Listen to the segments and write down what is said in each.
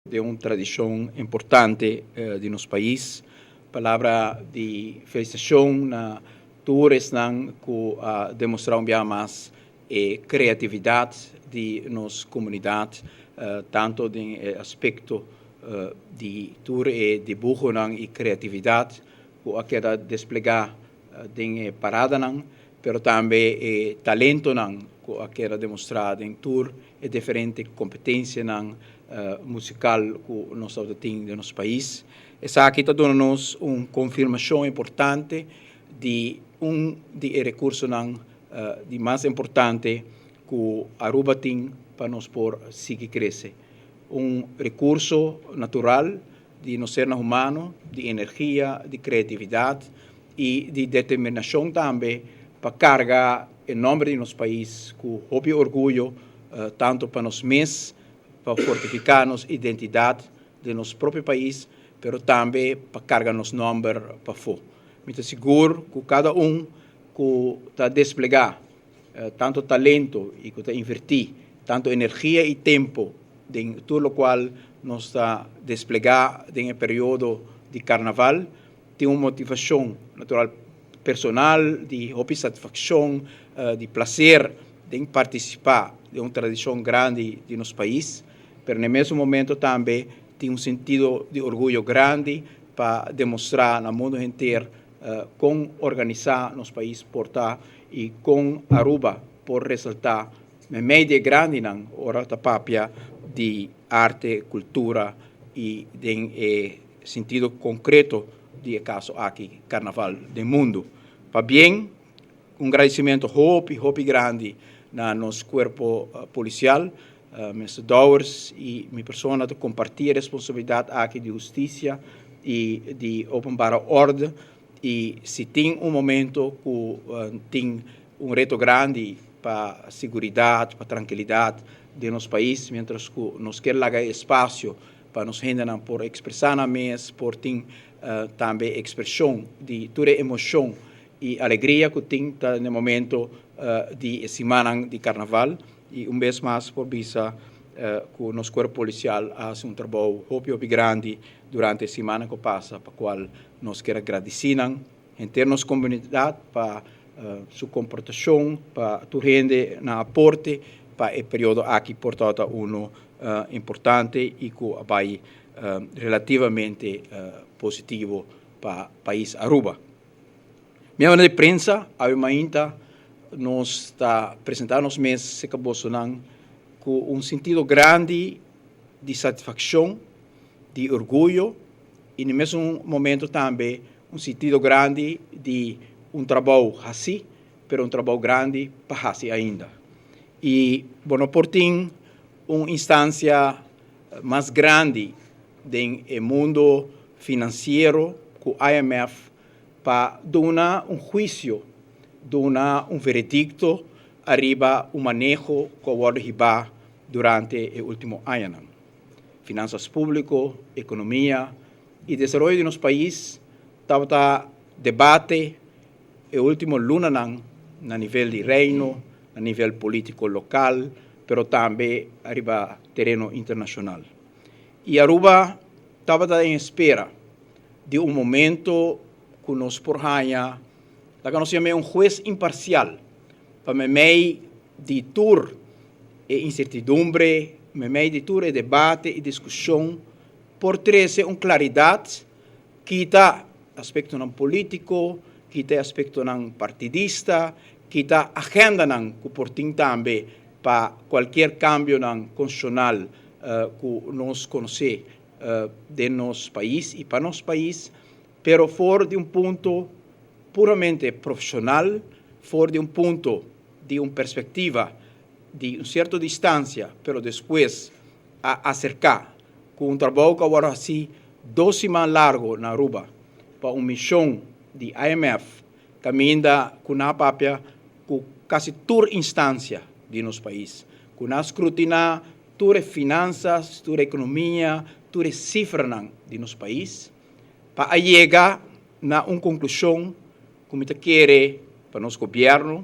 Den un tradishon importante di nos pais. Palabra di felisitashon na tur esnan ku a demostrá un biaha mas e kreatividat di nos komunidat, tantu den e aspekto di tur e dibuhonan i kreatividat ku a keda desplegá den e paradanan, pero tambe e talentonan ku a keda demostrá den tur e diferente kompetensianan musikal ku nos tabata tin den nos pais. Esaki ta duna nos un konfirmashon importante di un di e rekursonan di mas importante ku Aruba tin pa nos por sigui krese. Un rekurso natural di nos sernan humano, di energia, di kreatividat i di determinashon tambe pa karga e nòmber di nos pais ku hopi orguyo, tantu pa nos mes, pa fortifiká nos identidat den nos propio pais, pero tambe pa karga nos nòmber pafó. Mi ta sigur ku kada un ku ta desplegá tantu talento i ku ta invertí tantu energia i tempu den tur lokual nos ta desplegá den e periodo di karnaval, tin un motivashon natural personal di hopi satisfakshon, di plaser den partisipá den un tradishon grandi di nos pais, pero na e mesun momento tambe tin un sentido di orguyo grandi pa demostrá na mundu henter kon organisá nos pais por ta i kon Aruba por resaltá meimei di e grandinan ora ta papia di arte, kultura i den e sentido konkreto di e kaso aki karnaval den mundu. Pabien un gradisimentu hopi hopi grandi na nos kuerpo polisial, Minister Dowers i mi persona ta kompartí e responsabilidat aki di hustisia i di openbare orde i si tin un momento ku tin un reto grandi pa siguridat, pa trankilidat den nos pais mientras ku nos kier laga e espasio pa nos hendenan por ekspresá nan mes, por tin tambe ekspreshon di tur e emoshon i alegria ku tin ta na e momento di e simannan di karnaval. I un bes mas por bisa ku nos kuerpo polisial a hasi un trabou hopi hopi grandi durante e simannan ku pasa pa kual nos kier a gradisí nan, henter nos komunidat pa su komportashon, pa tur hende nan aporte pa e periodo aki por tabata uno importante i ku a bai relativamente positivo pa pais Aruba. Mi a di prensa, awe mainta nos ta presenta nos mes cerca bosonan cu un sentido grandi di satisfaccion, di orguyo y na mesun momento tambe un sentido grandi di un trabou haci, pero un trabou grandi pa haci ainda. Y bo no por tin un instancia mas grandi den e mundo financiero cu IMF pa duna un huisio, duna un veredikto ariba un maneho ku a wòrdu hibá durante e último añanan. Finansas públiko, ekonomia i desaroyo di nos pais tabata debate e último lunanan na nivel di Reino, na nivel polítiko lokal, pero tambe ariba tereno internashonal. I Aruba tabata en espera di un momento ku nos por haña, laga nos yam'é un hues imparsial, pa meimei di tur e insertidumbre, meimei di tur e debate i diskushon, por trese un klaridat, kita aspektonan polítiko, kita e aspektonan partidista, kita agendanan ku por tin tambe pa kualkier kambionan konstitushonal ku nos konosé den nos pais y pa nos pais, pero for di un punto puramente profesional, for di un punto di un perspectiva di un cierto distancia, pero despues a acerca cu un trabou cu a worde haci dos siman largo na Aruba pa un mision di IMF caminda cu nan a papia cu casi tur instancia di nos pais, cu nan a scrutina Tur e finansas, tur e ekonomia, tur e sifranan di nos pais pa a yega na un konklushon ku mi ta kere pa nos gobièrnu,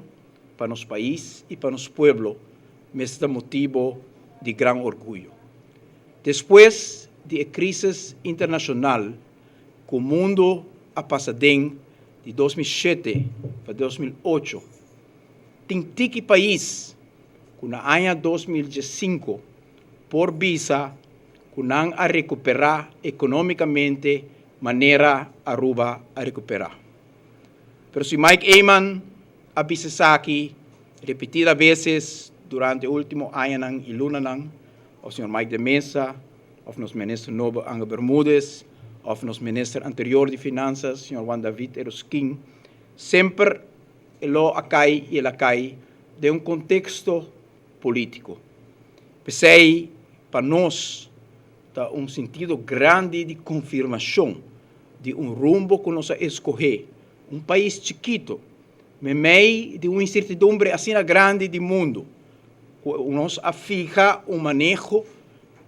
pa nos pais i pa nos pueblo mester ta motibo di gran orguyo. Despues di e crisis internacional cu mundo a pasa den di 2007 pa 2008, tin tiki pais cu na aña 2015 por bisa cu nan a recupera economicamente manera Aruba a recupera. Pero si Mike Eman a bisa esaki repetida veces durante ultimo añanan y lunanan, of señor Mike de Meza, of nos minister nobo Angel Bermudez, of nos minister anterior di Finanzas, señor Juan David Eroskin, semper lo a cay y el a cay den un contexto politico. P'esey pa nos ta un sentido grandi di confirmacion di un rumbo cu nos a escoge, un pais chikito, memey di un incertidumbre asina grandi di mundo, cu nos a fiha un maneho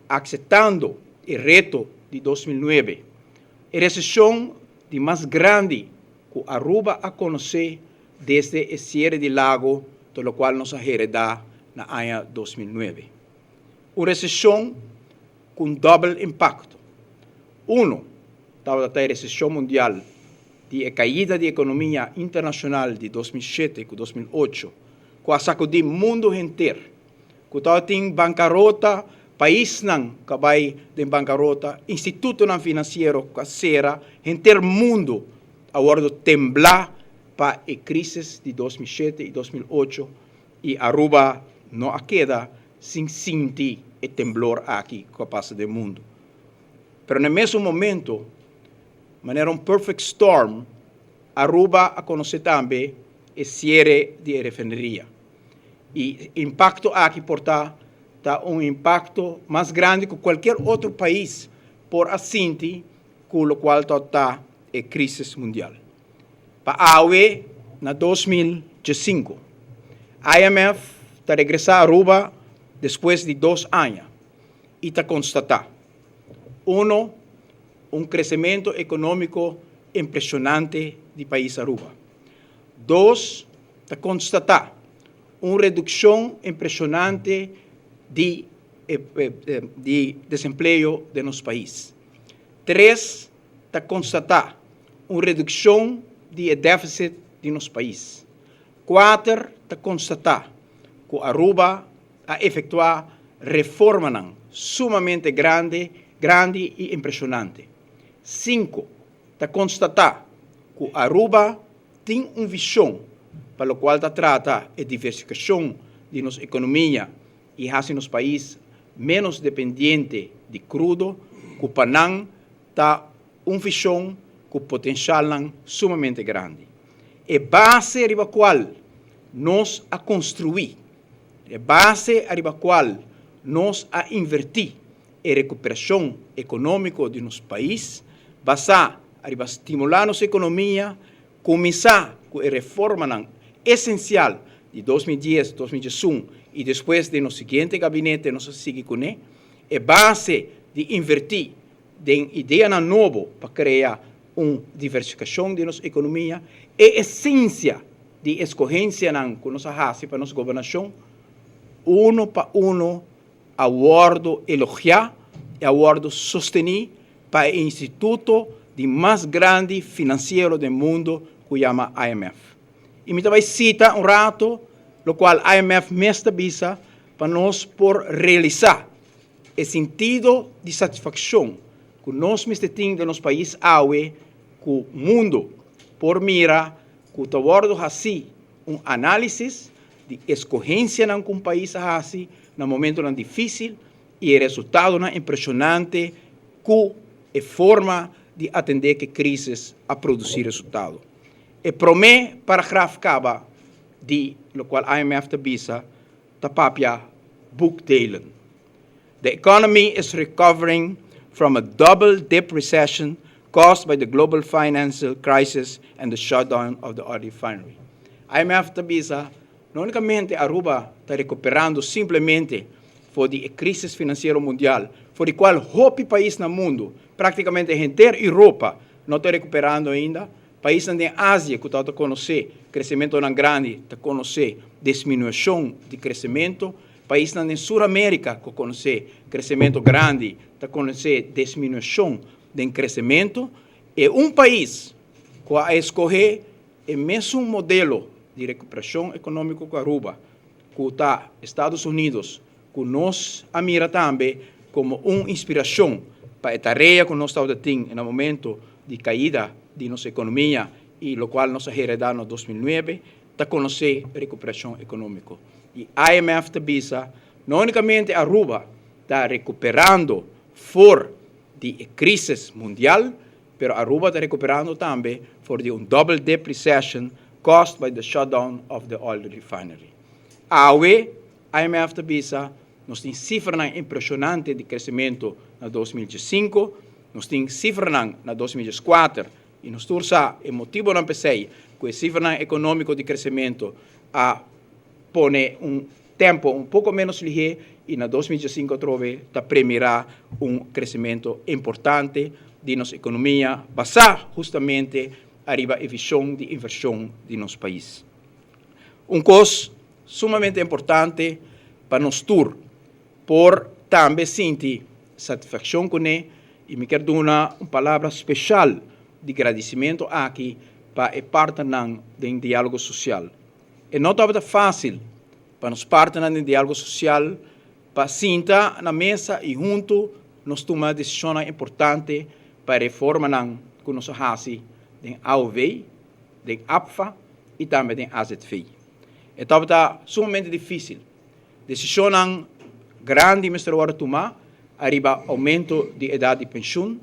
aceptando e reto di 2009, e recesion di mas grandi cu Aruba a conoce desde e ciere di Lago, to locual nos a hereda na aña 2009. Un recesion cu un dobel impacto. Uno, tabata e recesion mundial di e caida di economia internacional di 2007 cu 2008, cu a sacudi mundo henter, cu tabatin bancarota, paisnan cu a bay den bancarota, institutonan financiero cu a cera, henter mundo a wordo tembla pa e crisis di 2007 y 2008 y Aruba no a keda sin sinti e temblor aki cu a pasa den mundo. Pero na mesun momento, manera un perfect storm, Aruba a conoce tambe e ciere di e refineria. E impacto aki por ta ta un impacto mas grandi cu cualkier otro pais por a sinti cu locual ta e crisis mundial. Pa awe na 2015, IMF ta regresa Aruba despues di 2 aña y ta constata: uno, un crecemento economico impresionante di pais Aruba. Dos, ta constata un reduccion impresionante di desempleo di nos pais. Tres, ta constata un reduccion di deficit di nos pais. Cuater, ta constata cu Aruba a efectua reformanan sumamente grandi, grandi y impresionante. Cinco, ta constata cu Aruba tin un vision pa locual ta trata e diversificacion di nos economia y haci nos pais menos dependiente di crudo, cu pa nan ta un vision cu potencial sumamente grandi. E base riba cual nos a construi, e base riba cual nos a inverti e recuperacion economico di nos pais, basa riba stimula nos economia, cuminsa cu e reforma esencial di 2010, 2011 y despues di nos siguiente gabinete nos a sigui cune, e base di inverti den idea nobo pa crea un diversificacion di nos economia e esencia di escogencia cu nos a haci pa nos gobernacion, uno pa uno a wordo elogia y a wordo sosteni pa e instituto di mas grandi financiero di mundo cu yama IMF. Y mi tambe cita un rato, locual IMF mes ta bisa pa nos por realisa e sentido di satisfaccion cu nos mester tin den nos pais awe cu mundo por mira cu ta wordo haci un analisis di escogencia cu un pais haci na momento dificil y e resultado impresionante cu e forma di atende cu e crisis a produci resultado. E prome paragraf caba di locual IMF ta bisa ta papia boekdelen. "The economy is recovering from a double dip recession caused by the global financial crisis and the shutdown of the oil refinery." IMF ta bisa, no unicamente Aruba ta recuperando simplemente for di e crisis financiero mundial, for di cual hopi pais na mundo, practicamente henter Europa, no ta recuperando ainda, paisnan di Asia cu ta conoce crecemento grandi, ta conoce disminucion di crecemento. Paisnan den Sur America cu conoce crecemento grandi ta conoce disminucion den crecemento. E un pais cu a escoge e mesun modelo di recuperacion economico cu Aruba, cu ta Estados Unidos, cu nos a mira tambe como un inspiracion pa e tarea cu nos tabata tin na momento di caida di nos economia y locual nos a hereda na 2009, ta conoce recuperacion economico. Y IMF ta bisa, no unicamente Aruba ta recuperando for di e crisis mundial, pero Aruba ta recuperando tambe for di un double dip recession caused by the shutdown of the oil refinery. Awe, IMF ta bisa, nos tin cifranan impresionante di crecemento na 2005, nos tin cifranan na 2004 y nos tur sa e motibonan p'esey cu e cifranan economico di crecemento a pone un tempo un poco menos lihe y na 2005 atrobe ta premira un crecemento importante di nos economia basa hustamente ariba e vision di inversion di nos pais. Un cos sumamente importante pa nos tur por tambe sinti satisfaccion cune y mi kier duna un palabra special di gradicimento aki pa e partnernan den dialogo social. E no tabata facil pa nos partnernan den dialogo social pa sinta na mesa y hunto nos tuma decisionnan importante pa reformanan cu nos a haci den AOV, den APFA y tambe den AZV. E tabata sumamente dificil. Decisionnan grandi mester wordo tuma ariba aumento di edad di pensioen.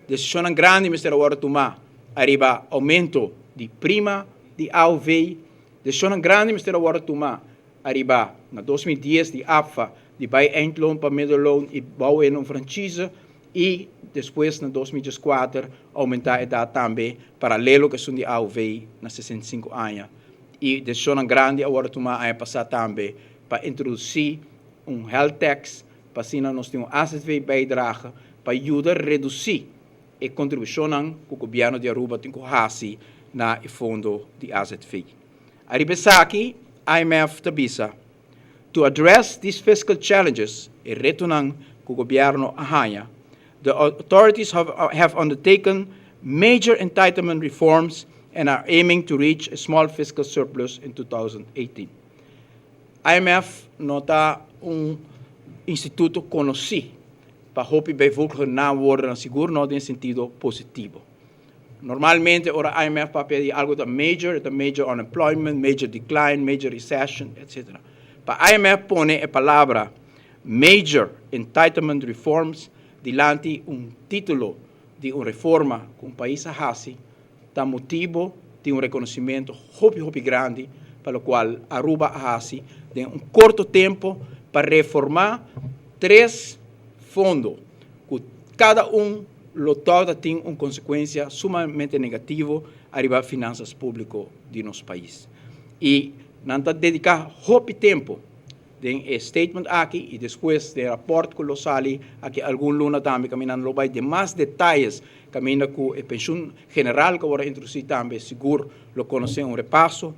Decisionnan grandi mester wordo tuma ariba aumento di prima di AOV. Decisionnan grandi mester wordo tuma ariba na 2010 di APFA di bay eindloon pa middelloon y bouw in un franchise y despues na 2014 aumenta edad tambe paralelo cu esun di AOV na 65 aña. Y decisionnan grandi a wordo tuma aña pasa tambe pa introduci un health tax pa asina nos tin un AZV bijdrage pa yuda reduci e contribucionnan cu gobierno di Aruba tin cu haci na e fondo di AZV. Ariba esaki, IMF ta bisa, to address these fiscal challenges, e retonan cu gobierno a haya, the authorities have undertaken major entitlement reforms and are aiming to reach a small fiscal surplus in 2018. IMF no ta un instituto conoci pa hopi bijvoeglijke naamwoorden, sigur no den sentido positivo. Normalmente, ora IMF papia di algo ta major, ta major unemployment, major decline, major recession, etc. Pa IMF pone e palabra major entitlement reforms dilanti un titulo di un reforma cu un pais a haci, ta motibo di un reconocimento hopi hopi grandi pa locual Aruba a haci den un corto tempo pa reforma tres fondo cu cada un lo tin un consecuencia sumamente negativo ariba finanzas publico di nos pais. Y nan ta dedica hopi tempo den e statement aki y despues den rapport cu lo sali aki algun luna tambe, caminda lo bay den mas detaye, caminda cu e pensioen general cu awor a introduci tambe sigur lo conoce un repaso.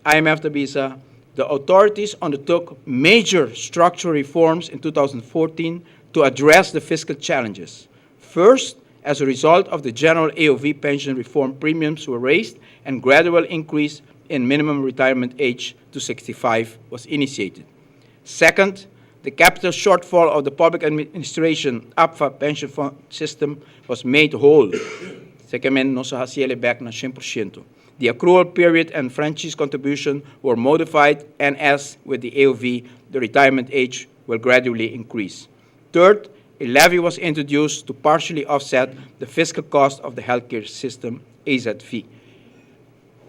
IMF ta bisa, the authorities undertook major structural reforms in 2014 to address the fiscal challenges. First, as a result of the general AOV pension reform, premiums were raised and gradual increase in minimum retirement age to 65 was initiated. Second, the capital shortfall of the public administration APFA pension fund system was made whole. Second, nos a haci'e back na 100%. The accrual period and franchise contribution were modified and, as with the AOV, the retirement age will gradually increase. Third, a levy was introduced to partially offset the fiscal cost of the healthcare system, AZV.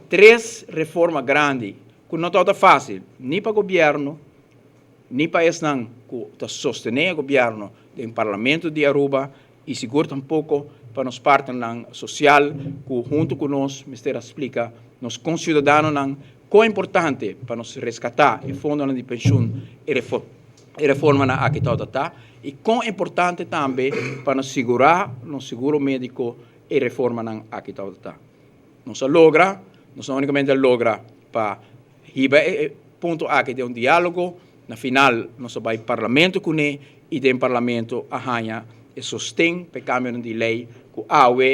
Tres reforma grandi, cu no ta facil, ni pa gobierno, ni pa esnan cu ta sostene gobierno den Parlamento di Aruba y sigur tampoco pa nos partnernan social, cu hunto cu nos mester a splica nos conciudadanonan con importante pa nos rescata e fondo di pensioen e reformanan aki ta y con importante tambe pa nos sigura nos seguro medico e reformanan aki ta. Nos a logra, nos no unicamente a logra pa hiba e punto aki di un dialogo. Na final nos a bai Parlamento kuné i den Parlamento a haña e sosten pa e kambionan di lei ku awe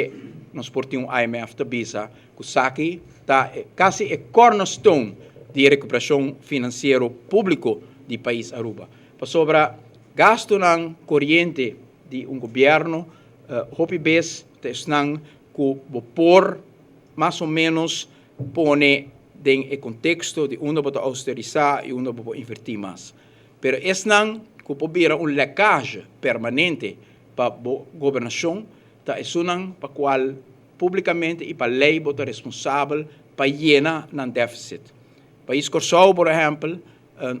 nos por tin un IMF ta bisa ku esaki ta kasi e cornerstone di e rekuperashon finansiero públiko di pais Aruba. Pasobra gastunan koriente di un gobièrnu hopi bes ta esnan ku bo por mas o ménos pone den e konteksto di unda bo ta austerisá i unda bo por invertí mas. Pero esnan ku por bira un lèkazje permanente pa bo gobernashon ta esunnan pa kual públikamente i pa lei bo ta responsabel pa yena nan défisit. Pais Kòrsou, por ehèmpel,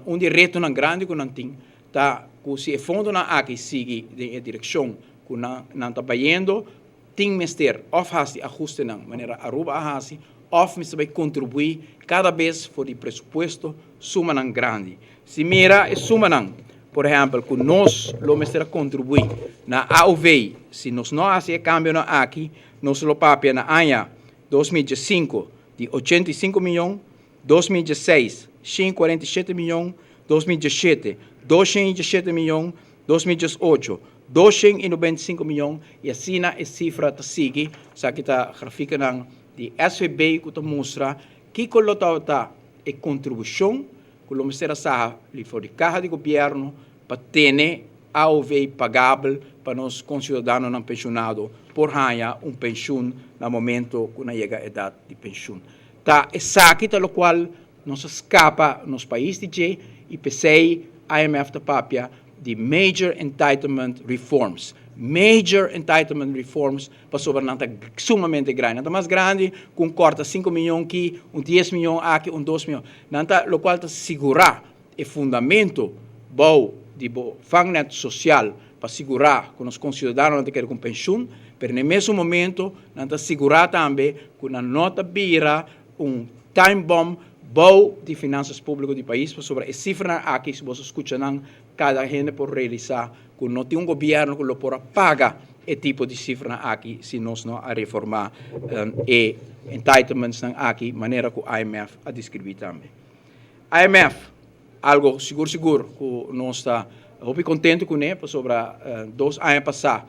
un di e retonan grandi ku nan tin ta ku si e fondonan aki sigui den e direkshon ku nan ta bayendo, tin mester òf hasi ahustenan manera Aruba a hasi òf mester bai kontribuí kada bes for di presupuesto sumanan grandi. Si mira e sumanan, por ehèmpel, ku nos lo mester a kontribuí na AOV si nos no hasi e kambionan aki, nos lo papia na aña 2015 di 85 mion, 2016 147 mion, 2017 217 mion, 2018 295 mion i asina e sifra ta sigui. Esaki ta grafikanan di SVB ku ta mustra kiko lo tabata e kontribushon ku lo mester a saha li for di kaha di gobièrnu pa tene AOV pagabel pa nos konsiudadanonan penshonado por haña un penshun na momento ku nan yega edat di penshun. Ta esaki ta lokual nos a skapa nos pais di dje i p'esei IMF ta papia di major entitlement reforms. Major entitlement reforms pasobra nan ta sumamente grandi. Nan ta mas grandi ku un kòrta sinku miyon ki, un dies miyon aki, un dos miyon. Nan ta lokual ta sigurá e fundamento bou di bo vangnet sosial pa sigurá ku nos konsiudadanonan ta keda ku un penshun, pero na e mesun momento nan ta sigurá tambe ku nan no ta bira un time bomb bou di finansas públiko di pais, pasobra e sifranan aki si boso skucha nan kada hende por realisá ku no tin un gobièrnu ku lo por a paga e tipo di sifranan aki si nos no a reformá e entitlementsnan aki manera ku IMF a deskribí tambe. IMF, algo sigur sigur ku nos ta hopi kontentu kuné pasobra dos aña pasá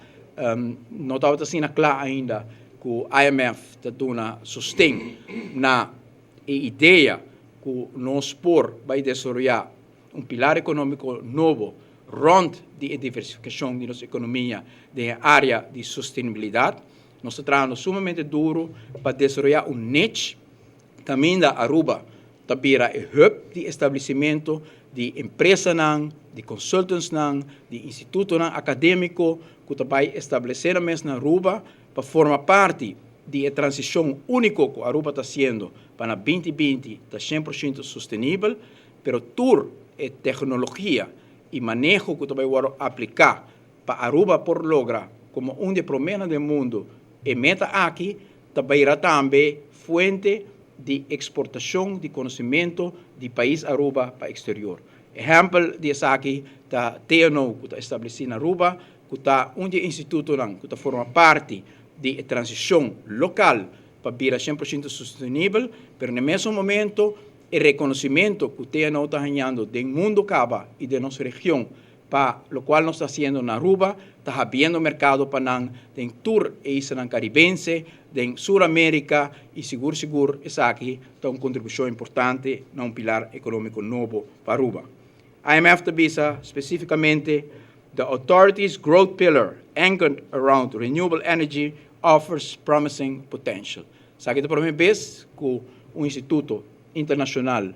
no tabata asina kla ainda ku IMF ta duna sosten na e idea ku nos por bai desaroyá un pilar ekonómiko nobo rònt di e diversifikashon di nos ekonomia den e área di sostenibilidat. Nos ta trahando sumamente duru pa desaroyá un niche kaminda Aruba ta bira e hub di establesimentu di empresanan, di consultantsnan, di institutonan akadémiko ku ta bai establesé nan mes na Aruba pa forma parti di e transishon úniko ku Aruba ta hasiendo pa na 2020 ta 100% sostenibel. Pero tur e teknologia i maneho ku ta bai wòrdu apliká pa Aruba por logra komo un di e proménan den mundu e meta aki ta bira tambe fuente di eksportashon di konosementu di pais Aruba pa eksterior. Ehèmpel di esaki ta TNO ku ta establesí na Aruba, ku ta un di e institutonan ku ta forma parti di e transishon lokal pa bira 100% sostenibel, pero na e mesun momento e rekonosementu ku TNO ta hañando den mundu kaba i den nos region pa lokual nos ta hasiendo na Aruba, ta habiendo merkado pa nan den tur e islanan karibense, den Sur Amerika i sigur sigur esaki ta un kontribushon importante na un pilar ekonómiko nobo pa Aruba. IMF ta bisa spesifikamente, The authority's growth pillar anchored around renewable energy offers promising potential. Esaki ta prome bes ku un instituto internashonal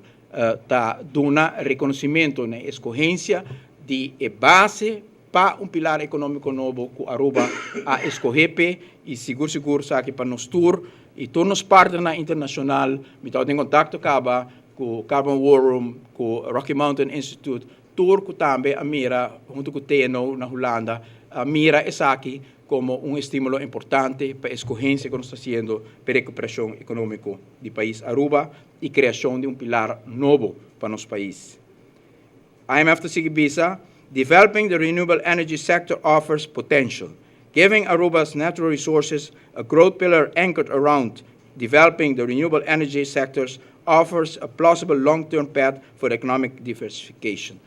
ta duna rekonosimento na e eskohensia di e base pa un pilar ekonómiko nobo ku Aruba a eskohé p'e i sigur sigur esaki pa nos tur i tur nos partnernan internashonal. Mi tabata den kontakto kaba ku Carbon War Room, ku Rocky Mountain Institute, tur ku tambe a mira huntu ku TNO na Hulanda a mira esaki komo un estímulo importante pa e eskohensia ku nos ta hasiendo pa e rekuperashon ekonómiko di pais Aruba i kreashon di un pilar nobo pa nos pais. IMF ta sigui bisa, Developing the renewable energy sector offers potential. Giving Aruba's natural resources a growth pillar anchored around developing the renewable energy sectors offers a plausible long-term path for economic diversification.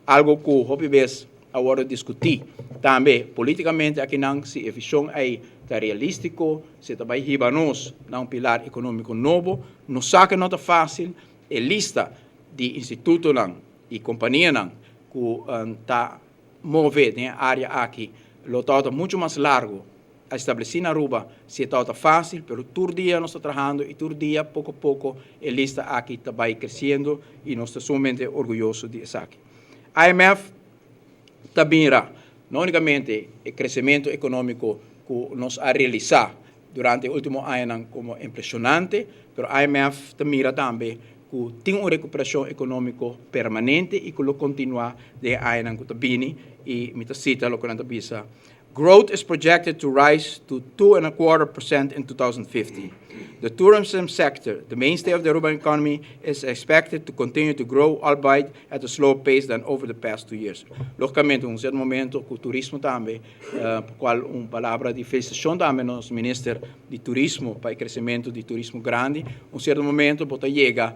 Algo ku hopi bes a wòrdu diskutí tambe polítikamente akinan si e vishon ei ta realístiko, si e ta bai hiba nos na un pilar ekonómiko nobo. Nos sa ku no ta fásil. E lista di institutonan i kompanianan ku ta move den e área aki lo tabata muchu mas largu a establesí na Aruba si e tabata fásil, pero tur dia nos ta trahando i tur dia poko poko e lista aki ta bai kresiendo i nos ta sumamente orguyoso di esaki. IMF ta mira no únikamente e kresementu ekonómiko ku nos a realisá durante e último añanan komo impreshonante, pero IMF ta mira tambe ku tin un rekuperashon ekonómiko permanente i ku lo kontinuá den e añanan ku ta bini i mi ta sita loke nan ta bisa, Growth is projected to rise to 2.25% in 2015. The tourism sector, the mainstay of the Aruban economy, is expected to continue to grow, albeit at a slower pace than over the past 2 years. Lógikamente, un sierto momento ku turismo tambe, pa kual un palabra di felisitashon tambe nos minister di turismo pa e kresementu di turismo grandi, un sierto momento bo ta yega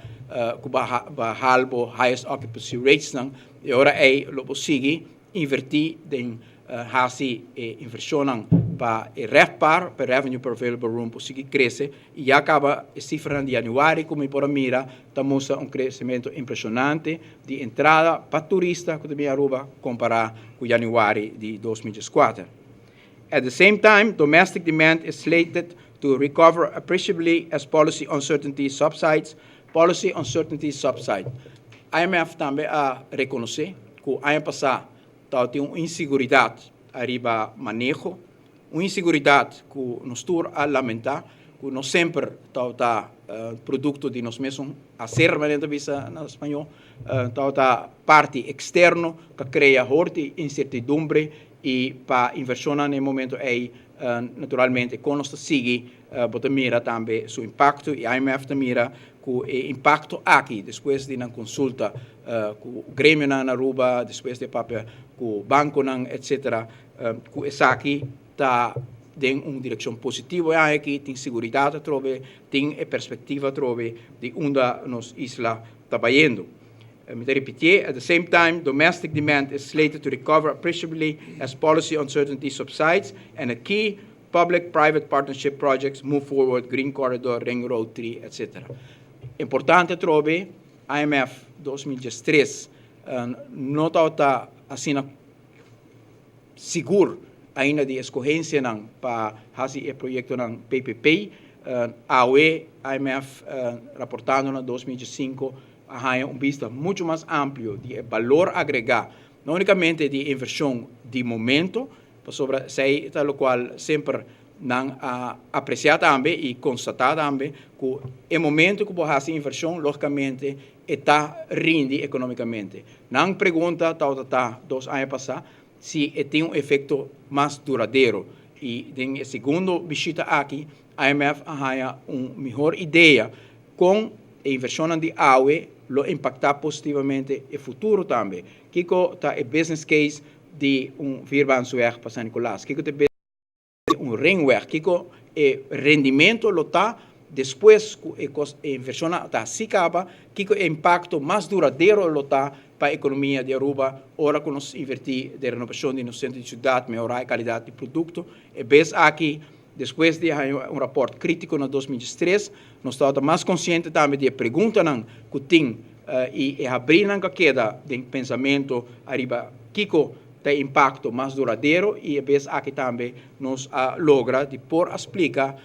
ku bo a haal bo highest occupancy rates nan, e ora ei lo bo sigui invertí den hasi e invershonnan pa e RevPAR, pa e Revenue per Available Room por sigui krese i ya kaba e sifranan di yanüari ku mi por a mira ta mustra un kresementu impreshonante di entrada pa turista ku ta bini Aruba kompará ku yanüari di 2014. At the same time, domestic demand is slated to recover appreciably as policy uncertainty subsides. Policy uncertainty subside. IMF tambe a rekonosé ku aña pasá tabatin un inseguridat ariba maneho, un inseguridat ku nos tur a lamentá, ku no semper tabata produkto di nos mesun hacer, manera ta bisa na spañó, tabata parti eksterno ku a krea horti insertidumbre i pa invershonnan na e momento ei. Naturalmente, kon nos ta sigui, bo ta mira tambe su impakto i IMF ta mira ku e impakto aki despues di nan konsulta ku gremionan na Aruba, despues di a papia ku bankonan etcetera, ku esaki ta den un direkshon positivo. E aña aki tin seguridat atrobe, tin e perspektiva atrobe di unda nos isla ta bayendo. Mi ta repitié, at the same time, domestic demand is slated to recover appreciably as policy uncertainty subsides and a key public-private partnership projects move forward, Green Corridor, Ring Road 3, etc. Importante atrobe, IMF 2013 no tabata asina sigur ainda di eskohensianan pa hasi e proyektonan PPP. Awe IMF raportando na 2005 a haña un bista muchu mas amplio di e balor agregá, no únikamente di e invershon di momento, pasobra esei ta lokual semper nan a apresiá tambe i konstatá tambe ku e momento ku bo hasi invershon, lógikamente e ta rindi ekonómikamente. Nan pregunta tabata ta 2 aña pasá si e tin un efekto mas duradero i den e segundo bishita aki IMF a haña un mihor idea kon e invershonnan di awe lo impaktá positivamente e futuro tambe. Kiko ta e business case di un vierbaansweg pa San Nicolas? Kiko ta e un ringweg? Kiko e rendimento lo ta despues ku e invershonnan ta hasi kaba? Kiko e impakto mas duradero lo ta pa ekonomia di Aruba ora ku nos invertí den renovashon di nos sentro di siudat, mehorá e kalidat di produkto? E bes aki, despues di haña un rapòrt krítiko na 2003, nos tabata mas konsiente tambe di e preguntanan ku tin i e habrinan ku a keda den pensamentu ariba kiko ta e impakto mas duradero, i e bes aki tambe nos a logra di por a splika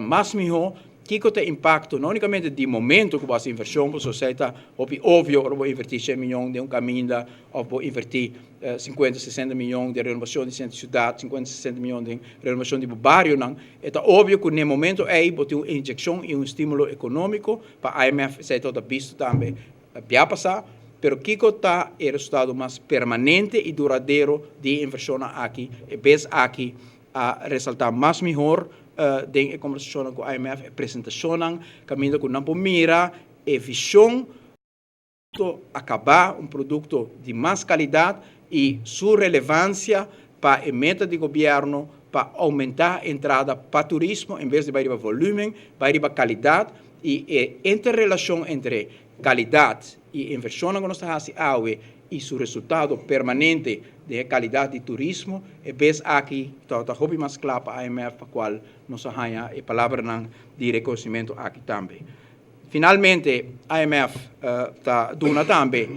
mas mihó kiko ta e impakto no únikamente di momento ku bo hasi invershon, pasobra esei ta hopi obvio ora bo invertí 100 mion den un kaminda òf bo invertí 50, 60 mion den renovashon di sentro di siudat, 50, 60 mion den renovashon di bo barionan. E ta obvio ku na e momento ei bo tin un inyekshon i un estímulo ekonómiko. Pa IMF esei tabata bisto tambe bia pasá, pero kiko ta e resultado mas permanente i duradero di e invershonnan aki? E bes aki a resaltá mas mihor den e kombersashonnan ku IMF, e presentashonnan kaminda ku nan por mira e vishon akabá, un produkto di mas kalidat i su relevansia pa e meta di gobièrnu pa oumentá entrada pa turismo en bes di bai riba volúmen, bai riba kalidat, i e interrelashon entre kalidat i invershonnan ku nos ta hasi awe. y su resultado permanente den e calidad di turismo, e bes aki tabata hopi mas cla pa IMF pa cual nos a haya e palabranan di reconocimento aki tambe. Finalmente, IMF ta duna tambe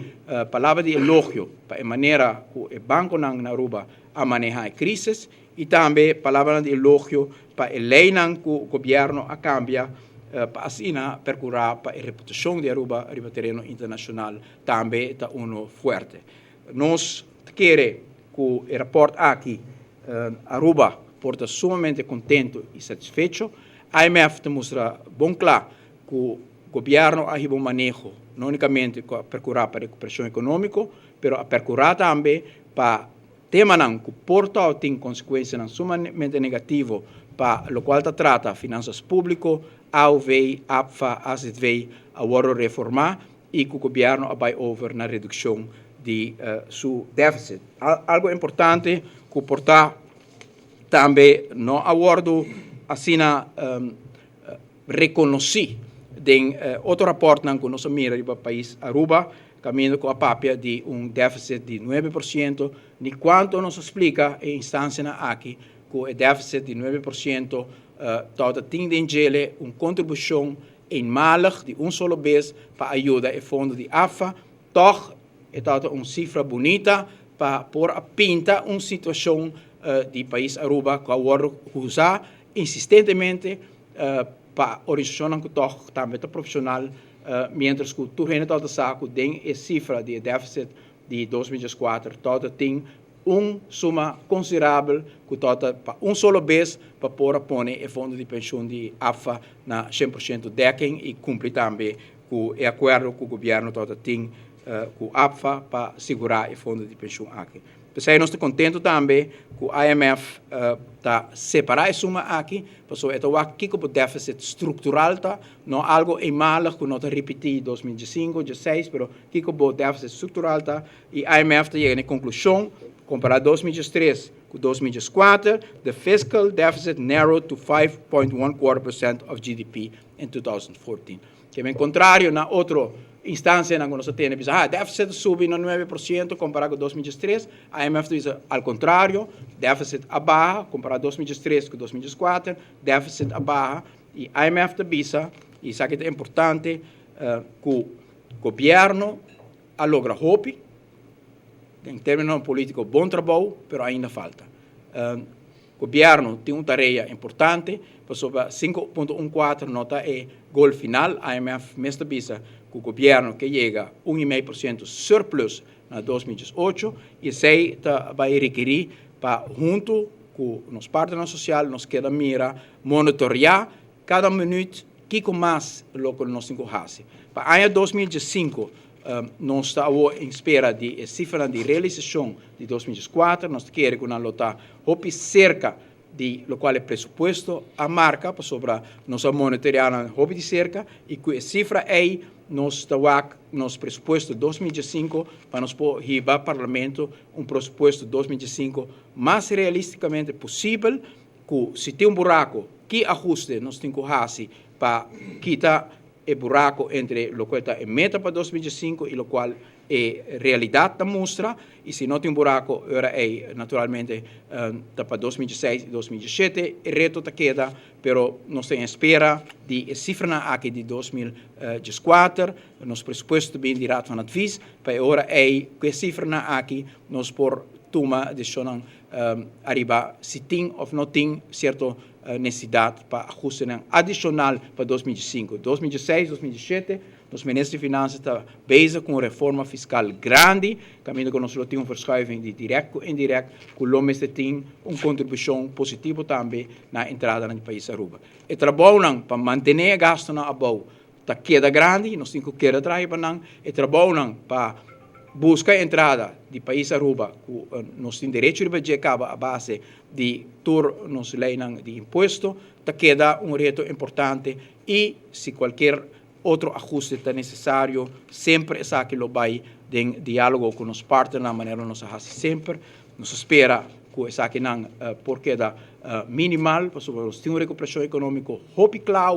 palabra di elogio pa e manera cu e banconan na Aruba a maneha e crisis y tambe palabranan di elogio pa e leynan cu gobierno a cambia pa asina percura pa e reputacion di Aruba riba tereno internacional tambe ta uno fuerte. Nos ta kere cu e raport aki Aruba por ta sumamente contento y satisfecho. IMF ta mustra bon cla cu gobierno a hiba un maneho no unicamente cu a percura pa recuperacion economico, pero a percura tambe pa temanan cu por tau tin consecuencianan sumamente negativo pa locual ta trata finanzas publico, AOV, APFA, AZV a wordo reforma y cu gobierno a bay over na reduccion di su deficit. Algo importante cu por ta tambe no a wordo asina reconoci den otro raportnan cu nos a mira riba pais Aruba, caminda cu a papia di un deficit di 9%, ni cuanto nos a splica e instancianan aki cu e deficit di 9% tawata tin den djele un contribucion eenmalig di un solo bes pa a yuda e fondo di AFA, tog e tawata un cifra bunita pa por a pinta un situacion di pais Aruba cu a wordo usa insistentemente pa organisacionnan cu tog tambe ta profesional, mientras cu tur hende tawata sa cu den e cifra di e deficit di 2004 tawata tin un suma considerabel cu tawata pa un solo bes pa por a pone e fondo di pensioen di APFA na 100% dekking y cumpli tambe cu e acuerdo cu gobierno tawata tin cu APFA pa sigura e fondo di pensioen aki. P'esei nos ta contento tambe cu IMF ta separa e suma aki, pasobra e ta wak kico bo deficit structural ta, no algo eenmalig cu no ta ripiti 2015, 16, pero kico bo deficit structural ta, y IMF ta yega na e conclusion, compara 2013 cu 2014, the fiscal deficit narrowed to 5.1 percent of GDP in 2014. Ke contrario na otro instancianan cu nos tin, bisa, ah, deficit subi na 9% compara cu 2013, IMF ta al contrario, deficit a baha, compara 2013 cu 2014, deficit a baha, y IMF ta bisa, y esaki ta importante, cu gobierno a logra hopi, den termino politico bon trabou, pero ainda falta. Gobierno tin un tarea importante, pasobra 5.14 no ta e goal final. IMF mes ta bisa cu gobierno kier yega 1,5% surplus na 2018 y esey ta bay rekeri pa hunto cu nos partner social nos keda mira, monitorea cada minuut kico mas loke nos tin cu haci. Pa aña 2015 nos ta na espera di cifra di realisacion di 2014, nos kier cu nan ta hopi cerca di locual e presupuesto a marca, pasobra nos a monitorea hopi di cerca y cu e cifra ey nos ta nos presupuesto 2015 pa nos por hiba parlamento un presupuesto 2015 mas realisticamente posibel, cu si tin un buraco, ki ahuste nos tin cu haci pa kita e buraco entre loke ta e meta pa 2015 y locual e realidad ta mustra, y si no tin buraco, ora ey naturalmente ta pa 2016 y 2017 e reto ta keda, pero nos ta spera di cifra aki di 2014, nos presupuesto bin di Raad van Advies, pa ora ey cu e cifra aki nos por tuma decision ariba si tin of no tin cierto necesidad pa ahuste adicional pa 2005, 2016, 2017. Nos minister di Finanzas ta bezig cu un reforma fiscal grandi, caminda cu nos tin un verschuiving di direct cu indirect, cu lo mester tin un contribucion positivo tambe na entrada na pais Aruba. E trabou pa mantene gasto nan abou ta keda grandi, nos tin cu keda traha pa nan, e trabou pa busca entrada di pais Aruba, cu nos tin derecho di caba a base di tur nos ley di impuesto, ta keda un reto importante y si cualkier otro ahuste ta necesario, semper esaki lo bay den dialogo cu nos partner, manera nos ta haci semper. Nos ta spera cu esaki nan por keda minimal, pasobra nos tin un recuperacion economico hopi cla,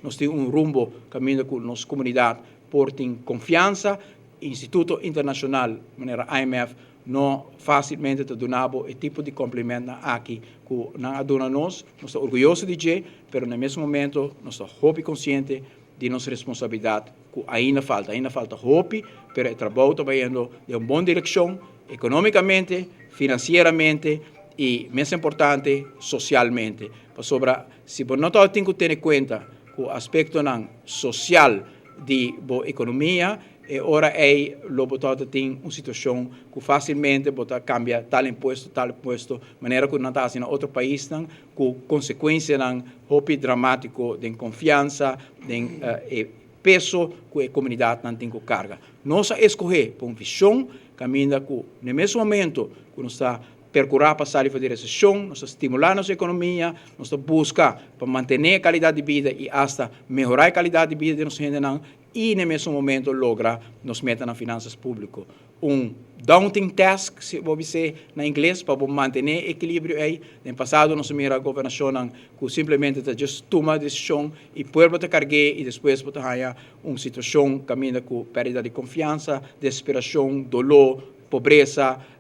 nos tin un rumbo caminda cu nos comunidad por tin confiansa. Instituto internashonal manera IMF no fásilmente ta duna bo e tipo di komplimentnan aki ku nan a duna nos. Nos ta orguyoso di dje, pero na e mes momento nos ta hopi konsiente di nos responsabilidat ku ainda falta. Ainda falta hopi, pero e trabou ta bayendo den un bon direkshon ekonómikamente, finansieramente i mes importante sosialmente. Pasobra si bo no tabatin ku tene kuenta ku aspektonan sosial di bo ekonomia, e ora ei lo bo tabata tin un situashon ku fásilmente bo ta kambia tal impuesto, tal impuesto, manera ku nan ta hasi na otro paisnan, ku konsekuensianan hopi dramátiko den konfiansa, den e peso ku e komunidatnan tin ku karga. Nos a eskohé pa un vishon kaminda ku na e mes momento ku nos ta perkurá pa sali for di reseshon, nos ta stimulá nos ekonomia, nos ta buska pa mantené e kalidat di bida i asta mehorá e kalidat di bida di nos hendenan i na e mesun momento logra nos meta na finansas públiko. Un daunting task, si bo bis'é na ingles, pa bo mantené e ekilibrio ei. Den pasado nos a mira gobernashonnan ku simplemente ta djis tuma desishon i pueblo ta karg'é i despues bo ta haña un situashon kaminda ku pèrdida di konfiansa, desesperashon, doló, pobresa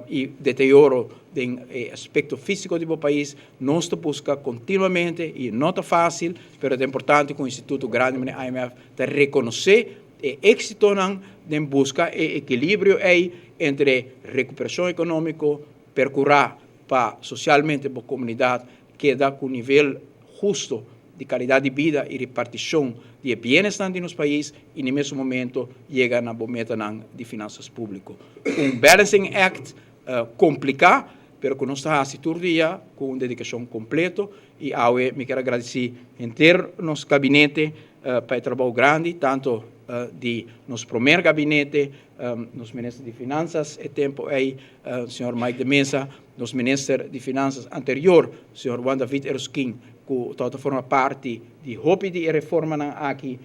i deterioro den e aspekto físiko di bo pais. Nos ta buska kontinuamente i no ta fásil, pero ta importante ku un instituto grandi manera IMF ta rekonosé e éksitonan den buska e ekilibrio ei entre rekuperashon ekonómiko, perkurá pa sosialmente bo komunidat keda ku nivel husto di kalidat di bida i repartishon di e bienesnan di nos pais i na e mesun momento yega na bo metanan di finansas públiko. Un balancing act kompliká, pero ku nos ta hasi tur dia ku un dedikashon kompleto i awe mi kier a gradisí henter nos gabinete pa e trabou grandi, tanto di nos promer gabinete, nos minister di Finansas e tempo ei, señor Mike de Meza, nos minister di Finansas anterior, señor Juan David Eroskin, ku tabata forma parti di hopi di e reformanan aki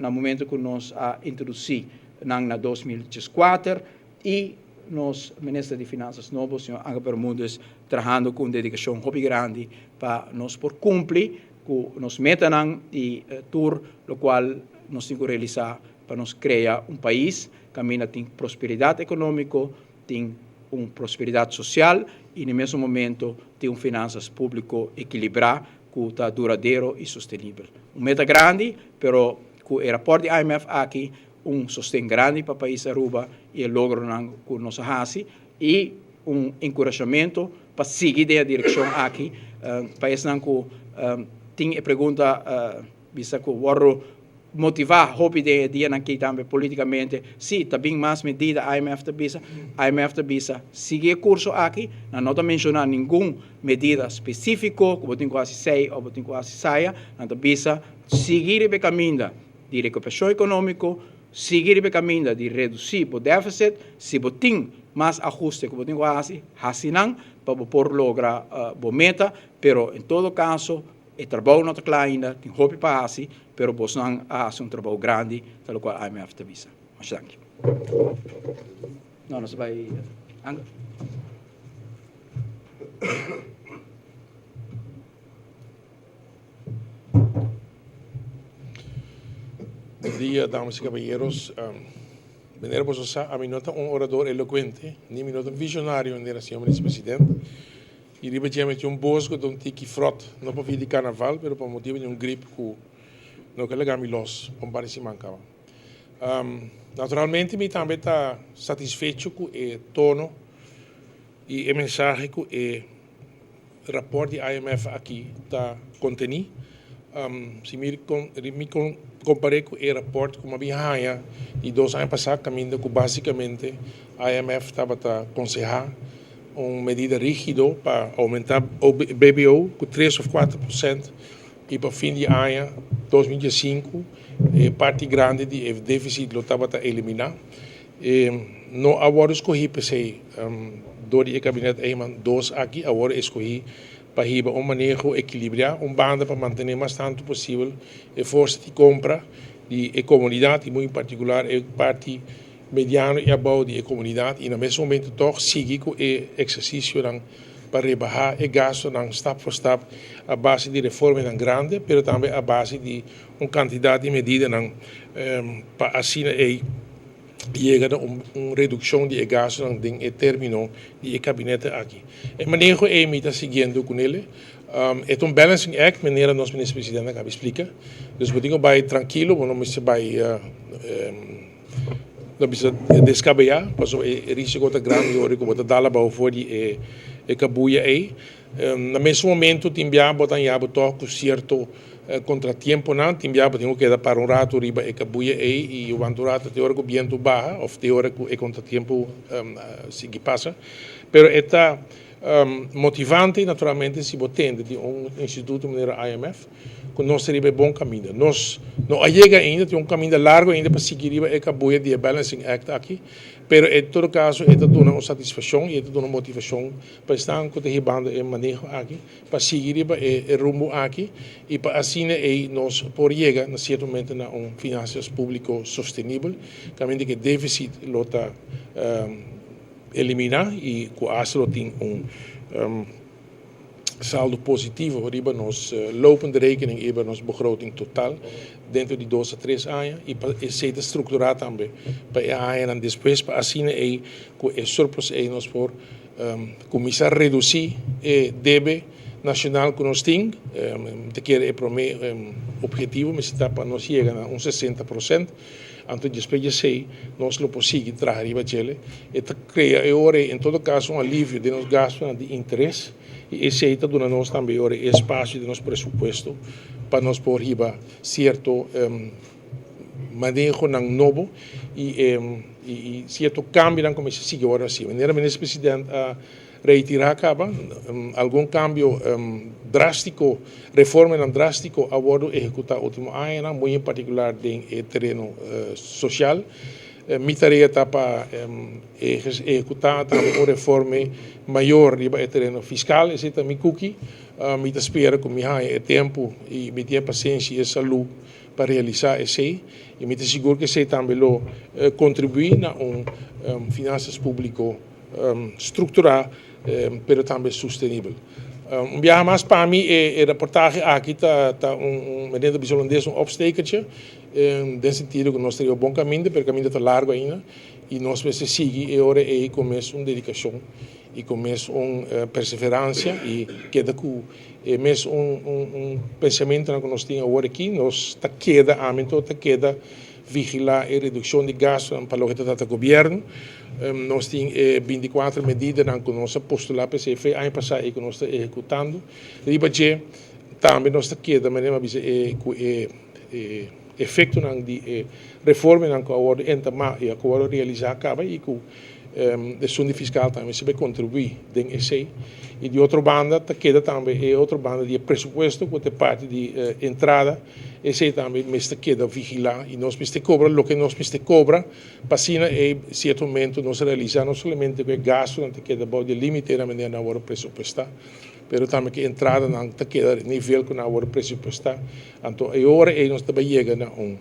na momento ku nos a introdusí nan na 2014, i nos minister di Finansas nobo, señor Angel Bermudez, trahando ku un dedikashon hopi grandi pa nos por kumpli ku nos metanan i tur lokual nos tin ku realisá pa nos krea un pais kaminda tin prosperidat ekonómiko, tin un prosperidat sosial i na e mesun momento tin un finansas públiko ekilibrá ku ta duradero i sostenibel. Un meta grandi, pero ku e rapòrt di IMF aki un sosten grandi pa pais Aruba i e logronan ku nos a hasi i un enkurashamentu pa sigui den e direkshon aki pa esnan ku tin e pregunta bisa ku wòrdu motivá hopi den e dianan aki tambe polítikamente, sí, ta bin mas medida, IMF ta bisa, IMF ta bisa sigui e kurso aki, nan no ta menshoná ningun medida spesífiko ku bo tin ku hasi sei òf bo tin ku hasi saya, nan ta bisa sigui riba e kaminda di rekuperashon ekonómiko, sigui riba e kaminda di redusí bo défisit, si bo tin mas ahuste ku bo tin ku hasi, hasi nan pa bo por logra bo meta, pero en todo kaso E trabou no ta kla ainda, tin hopi pa hasi, pero bosnan a hasi un trabou grandi, ta lokual IMF ta bisa. Masha danki. No, nos a bai Angel. Bon dia, damas y caballeros. Manera boso sa, ami no ta un orador elocuente, ni mi no ta un visionario, manera señor Minister President. I riba dje meti un bos ku ta un tiki fròt, no pa via di karnaval, pero pa motibu di un grip ku no ke laga mi lòs pa un par di siman kaba. Naturalmente mi tambe ta satisfecho ku e tono i e mensahe ku e rapòrt di IMF aki ta kontení. Si mi mi kompar'é ku e rapòrt ku mi a bin haña di dos aña pasá kaminda ku básikamente IMF tabata konsehá Un medida rigido pa aumenta BBO ku tres of 4% i pa fin di aña 2015 e parti grandi di e deficit lo tabata eliminá. E no a wòrdu skohí p'esei dor di e kabinet Eman dos aki a wòrdu eskohí pa hiba un maneho ekilibriá, un banda pa mantené mas tantu posibel e forsa di kompra di e komunidat i muy en partikular e parti mediano i abou di e komunidat i na mes momento tòg sigui ku e eksersisionan pa rebahá e gastunan stap for stap a base di reformenan grandi pero tambe a base di un kantidat di medidanan pa asina ei. Yega na un redukshon di e gastunan den e término di e kabinete aki. E maneho ei mi ta siguiendo ku nele. E ta un balancing act, manera nos Minister Presidente a kaba splika. Dus bo tin ku bai trankilo, bo no mester bai no bisa deskabeyá, pasobra e risiko ta grandi ora ku bo ta dal abou for di e kabuya ei. Na mesun momento tin bia bo ta haña bo tòg ku sierto kontratiemponan, tin bia bo tin ku keda para un ratu riba e kabuya ei i wanta un ratu te ora ku bientu baha òf te ora ku e kontratiempo sigui pasa. Pero e ta motivante naturalmente si bo tende di un instituto manera IMF ku nos ta riba e bon kaminda. Nos no a yega ainda, tin un kaminda largu ainda pa sigui riba e kabuya di e Balancing Act aki, pero en todo kaso e ta duna un satisfakshon i e ta duna motivashon pa esnan ku ta hibando e maneho aki pa sigui riba e rumbo aki i pa asina ei nos por yega na sierto momento na un finansias públiko sostenibel kaminda ku e défisit lo ta eliminá i ku asta lo tin un saldo positivo riba nos lopende rekening i riba nos begroting total dentro di dos a tres aña i pa esei ta strukturá tambe pa e añanan despues pa asina ei ku e surplus ei nos por Kuminsá redusí e debe nashonal ku nos tin. Mi ta kere e promé ophetivo mester ta pa nos yega na un 60%. Anto despues di esei nos lo por sigui traha riba djele. E ta krea e ora ei en todo kaso un alivio den nos gastunan di interes i esei ta duna nos tambe e ora ei espasio den nos presupuesto pa nos por hiba sierto manehonan nobo y y cierto cambionan cu mester sigui ora así. Manera Minister President a reitera caba, algun cambio drastico, reformanan drastico a wordo ehecuta ultimo añanan, muy en particular den e tereno social. Mi tarea ta pa ehecuta tambe un reforme mayor riba e tereno fiscal, esey ta mi cuki. Mi ta spera cu mi haña e tempo y mi tin e pasenshi y e salud pa realisá esei i mi ta sigur ku esei tambe lo kontribuí na un finansas públiko strukturá pero tambe sustenibel. Un biaha mas pa mi e raportahe aki ta ta un manera ta bisa holandes un opstekertje den sentido ku nos ta riba bon kaminda pero e kaminda ta largu ainda i nos mester sigui e ora ei ku mes un dedikashon i ku mes un perseveransia i keda ku E mes un un pensamentonan ku nos tin awor aki, nos ta keda, ami anto ta keda vigilá e redukshon di gastunan pa loke ta trata gobièrnu. Nos tin e 24 medidanan ku nos a postulá pa esei fe aña pasá i ku nos ta ehekutando. Riba dje tambe nos ta keda, manera mi a bisa, e ku e e efektonan di e reformanan ku a wòrdu entamá i ku a wòrdu realisá kaba i ku Esun di fiskal tambe mester bai kontribuí den esei. I di otro banda ta keda tambe e otro banda di e presupuesto ku ta e parti di entrada, esei tambe mester keda vigilá i nos mester kobra loke nos mester kobra pa asina e sierto momento nos realisá no solamente ku e gastunan ta keda bou di e límite na manera nan a wòrdu presupuestá, pero tambe ku e entradanan ta keda nivel ku nan a wòrdu presupuestá. Anto e ora ei nos ta bai yega na un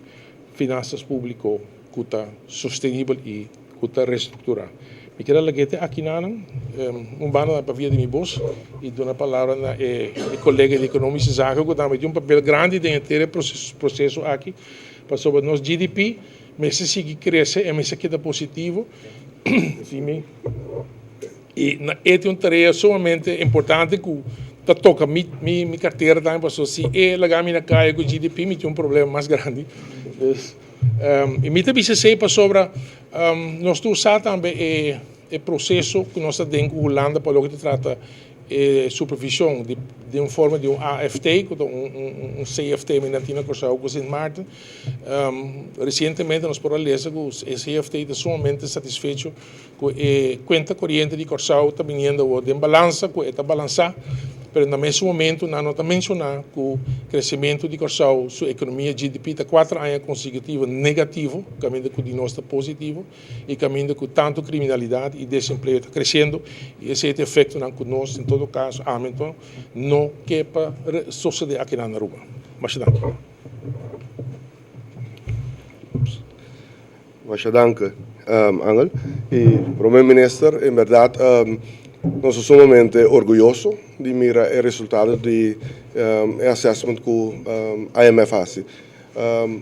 finansas públiko ku ta sostenibel i ku ta restrukturá. Mi kier a lag'é te akinanan, un banda pa via di mi bos i duna palabra na e kolega di Ekonomische Zaken ku tambe tin un papel grandi den henter e proseso aki, pasobra nos GDP mester sigui krese, e mester keda positivo. I na e tin un tarea sumamente importante ku ta toka mi mi kartera tambe pasobra si e laga mi na kaya ku GDP mi tin un problema mas grandi. Dus i mi ta bisa esei pasobra nos tur sa tambe e e proseso ku nos ta den ku Hulanda pa loke ta trata e supervision di den un forma di un AFT ku ta un un CFT mi nan tin na Kòrsou ku Sint Maarten. Resientemente nos por a lesa ku e CFT ta sumamente satisfecho ku e kuenta koriente di Kòrsou ta biniendo awor den balansa, ku e ta balansá, pero na mesun momentu nan no ta menshoná ku kresementu di Kòrsou, su ekonomia GDP ta kuater aña konsekutivo negativo, kaminda ku di nos ta positivo, i kaminda ku tantu kriminalidat i desempleo ta kresiendo, i esei ta efektonan ku nos, en todo kaso ami anto, no ke pa sosodé akinan na Aruba. Masha danki. Masha danki, Angel. Y Prome Minister, en berdad nos ta sumamente orguyoso di mira e resultado di e assessment cu IMF haci.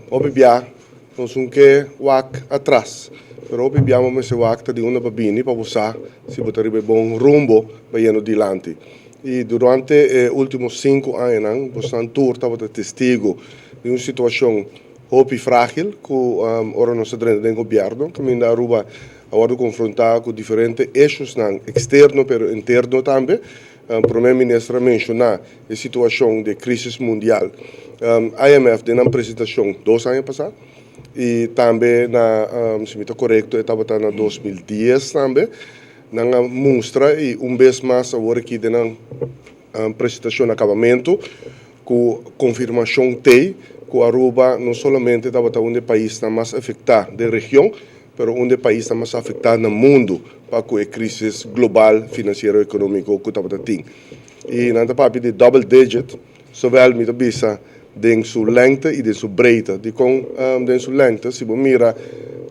Hopi bia Nos un ke wak atras, pero hopi bia bo mester wak ta di unda bo bini pa bo sa si bo ta riba e bon rumbo bayendo dilanti. I durante e ultimo sinku añanan bosnan tur tabata testigo di un situashon hopi fragil ku ora nos a drenta den gobièrnu kaminda Aruba a wòrdu konfrontá ku diferente eshusnan eksterno pero interno tambe. Prome Minister a menshoná e situashon di e krísis mundial. IMF den nan presentashon dos aña pasá i tambe na, si mi ta korekto, e tabata na 2010 tambe, nan a mustra i un bes mas awor aki den nan presentashon na kabamentu ku konfirmashon t'ei ku Aruba no solamente tabata un di e paisnan mas afektá den region, pero un di e paisnan mas afektá na mundu pa ku e krísis global finansiero ekonómiko ku tabata tin. I nan ta papia di double digit, zowel mi ta bisa den su lengte i den su breedte. Dikon den su lengte? Si bo mira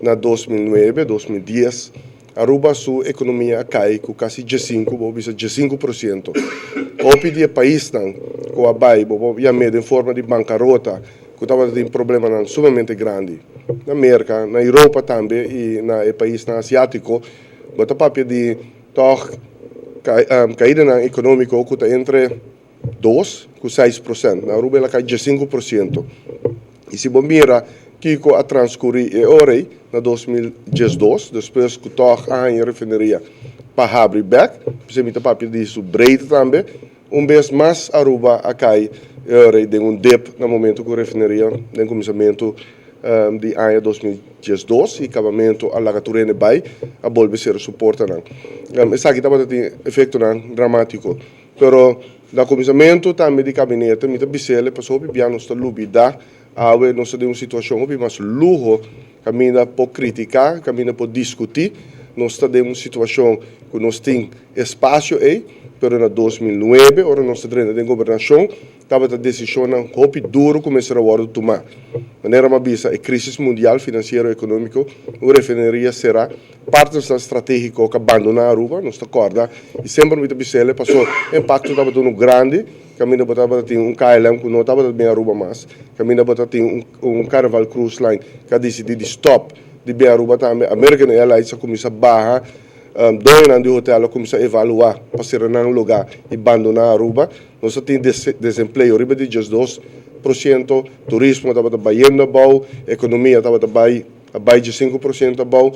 na 2009, 2010, Aruba su ekonomia a kai ku kasi 15, bo por bisa 15%. Hopi di e paisnan ku a bai, bo por yam'é den forma di bankarota, ku tabata tin problemanan sumamente grandi. Na Merka, na Europa tambe i na e paisnan asiátiko, bo ta papia di tòg kaidanan ekonómiko ku ta entre 2 ku 6%. Na Aruba el a kai 15%. I si bo mira kiko a transkurí e ora ei, na 2012, despues ku tòg a haña e refineria pa habri bèk, p'esei mi ta papia di su breedte tambe, un bes mas Aruba a kai e ora ei den un dip na momento ku refineria den kuminsamentu di aña 2012 i kabamentu a laga tur hende bai, a bolbe sera su portanan. Esaki tabata tin efektonan dramátiko. Pero na kuminsamentu tambe di kabinete mi ta bis'el pasobra hopi bia nos ta lubidá awe nos ta den un situashon hopi mas luho kaminda por kritiká, kaminda por diskutí. Nos ta den un situashon ku nos tin espasio ei, pero na 2009 ora nos ta drenta den gobernashon tabata desishonnan hopi duru ku mester a wòrdu tumá. Manera mi a bisa e krísis mundial finansiero ekonómiko, un refineria será. Partnersnan stratégiko ku a bandoná Aruba, nos ta kòrda i semper mi ta bis'el paso e impakto tabata unu grandi, kaminda bo tabata tin un KLM ku no tabata bin Aruba mas, kaminda bo ta tin un Carnival Cruise Line ku a disidí di stòp di bin Aruba tambe, American Airlines a kuminsá baha, doñonan di hotel a kuminsá evaluá pa sera nan lugá i bandoná Aruba. Nos a tin desempleo riba di 12%, turismo tabata bayendo abou, ekonomia tabata bai. A bai dje 5% abou.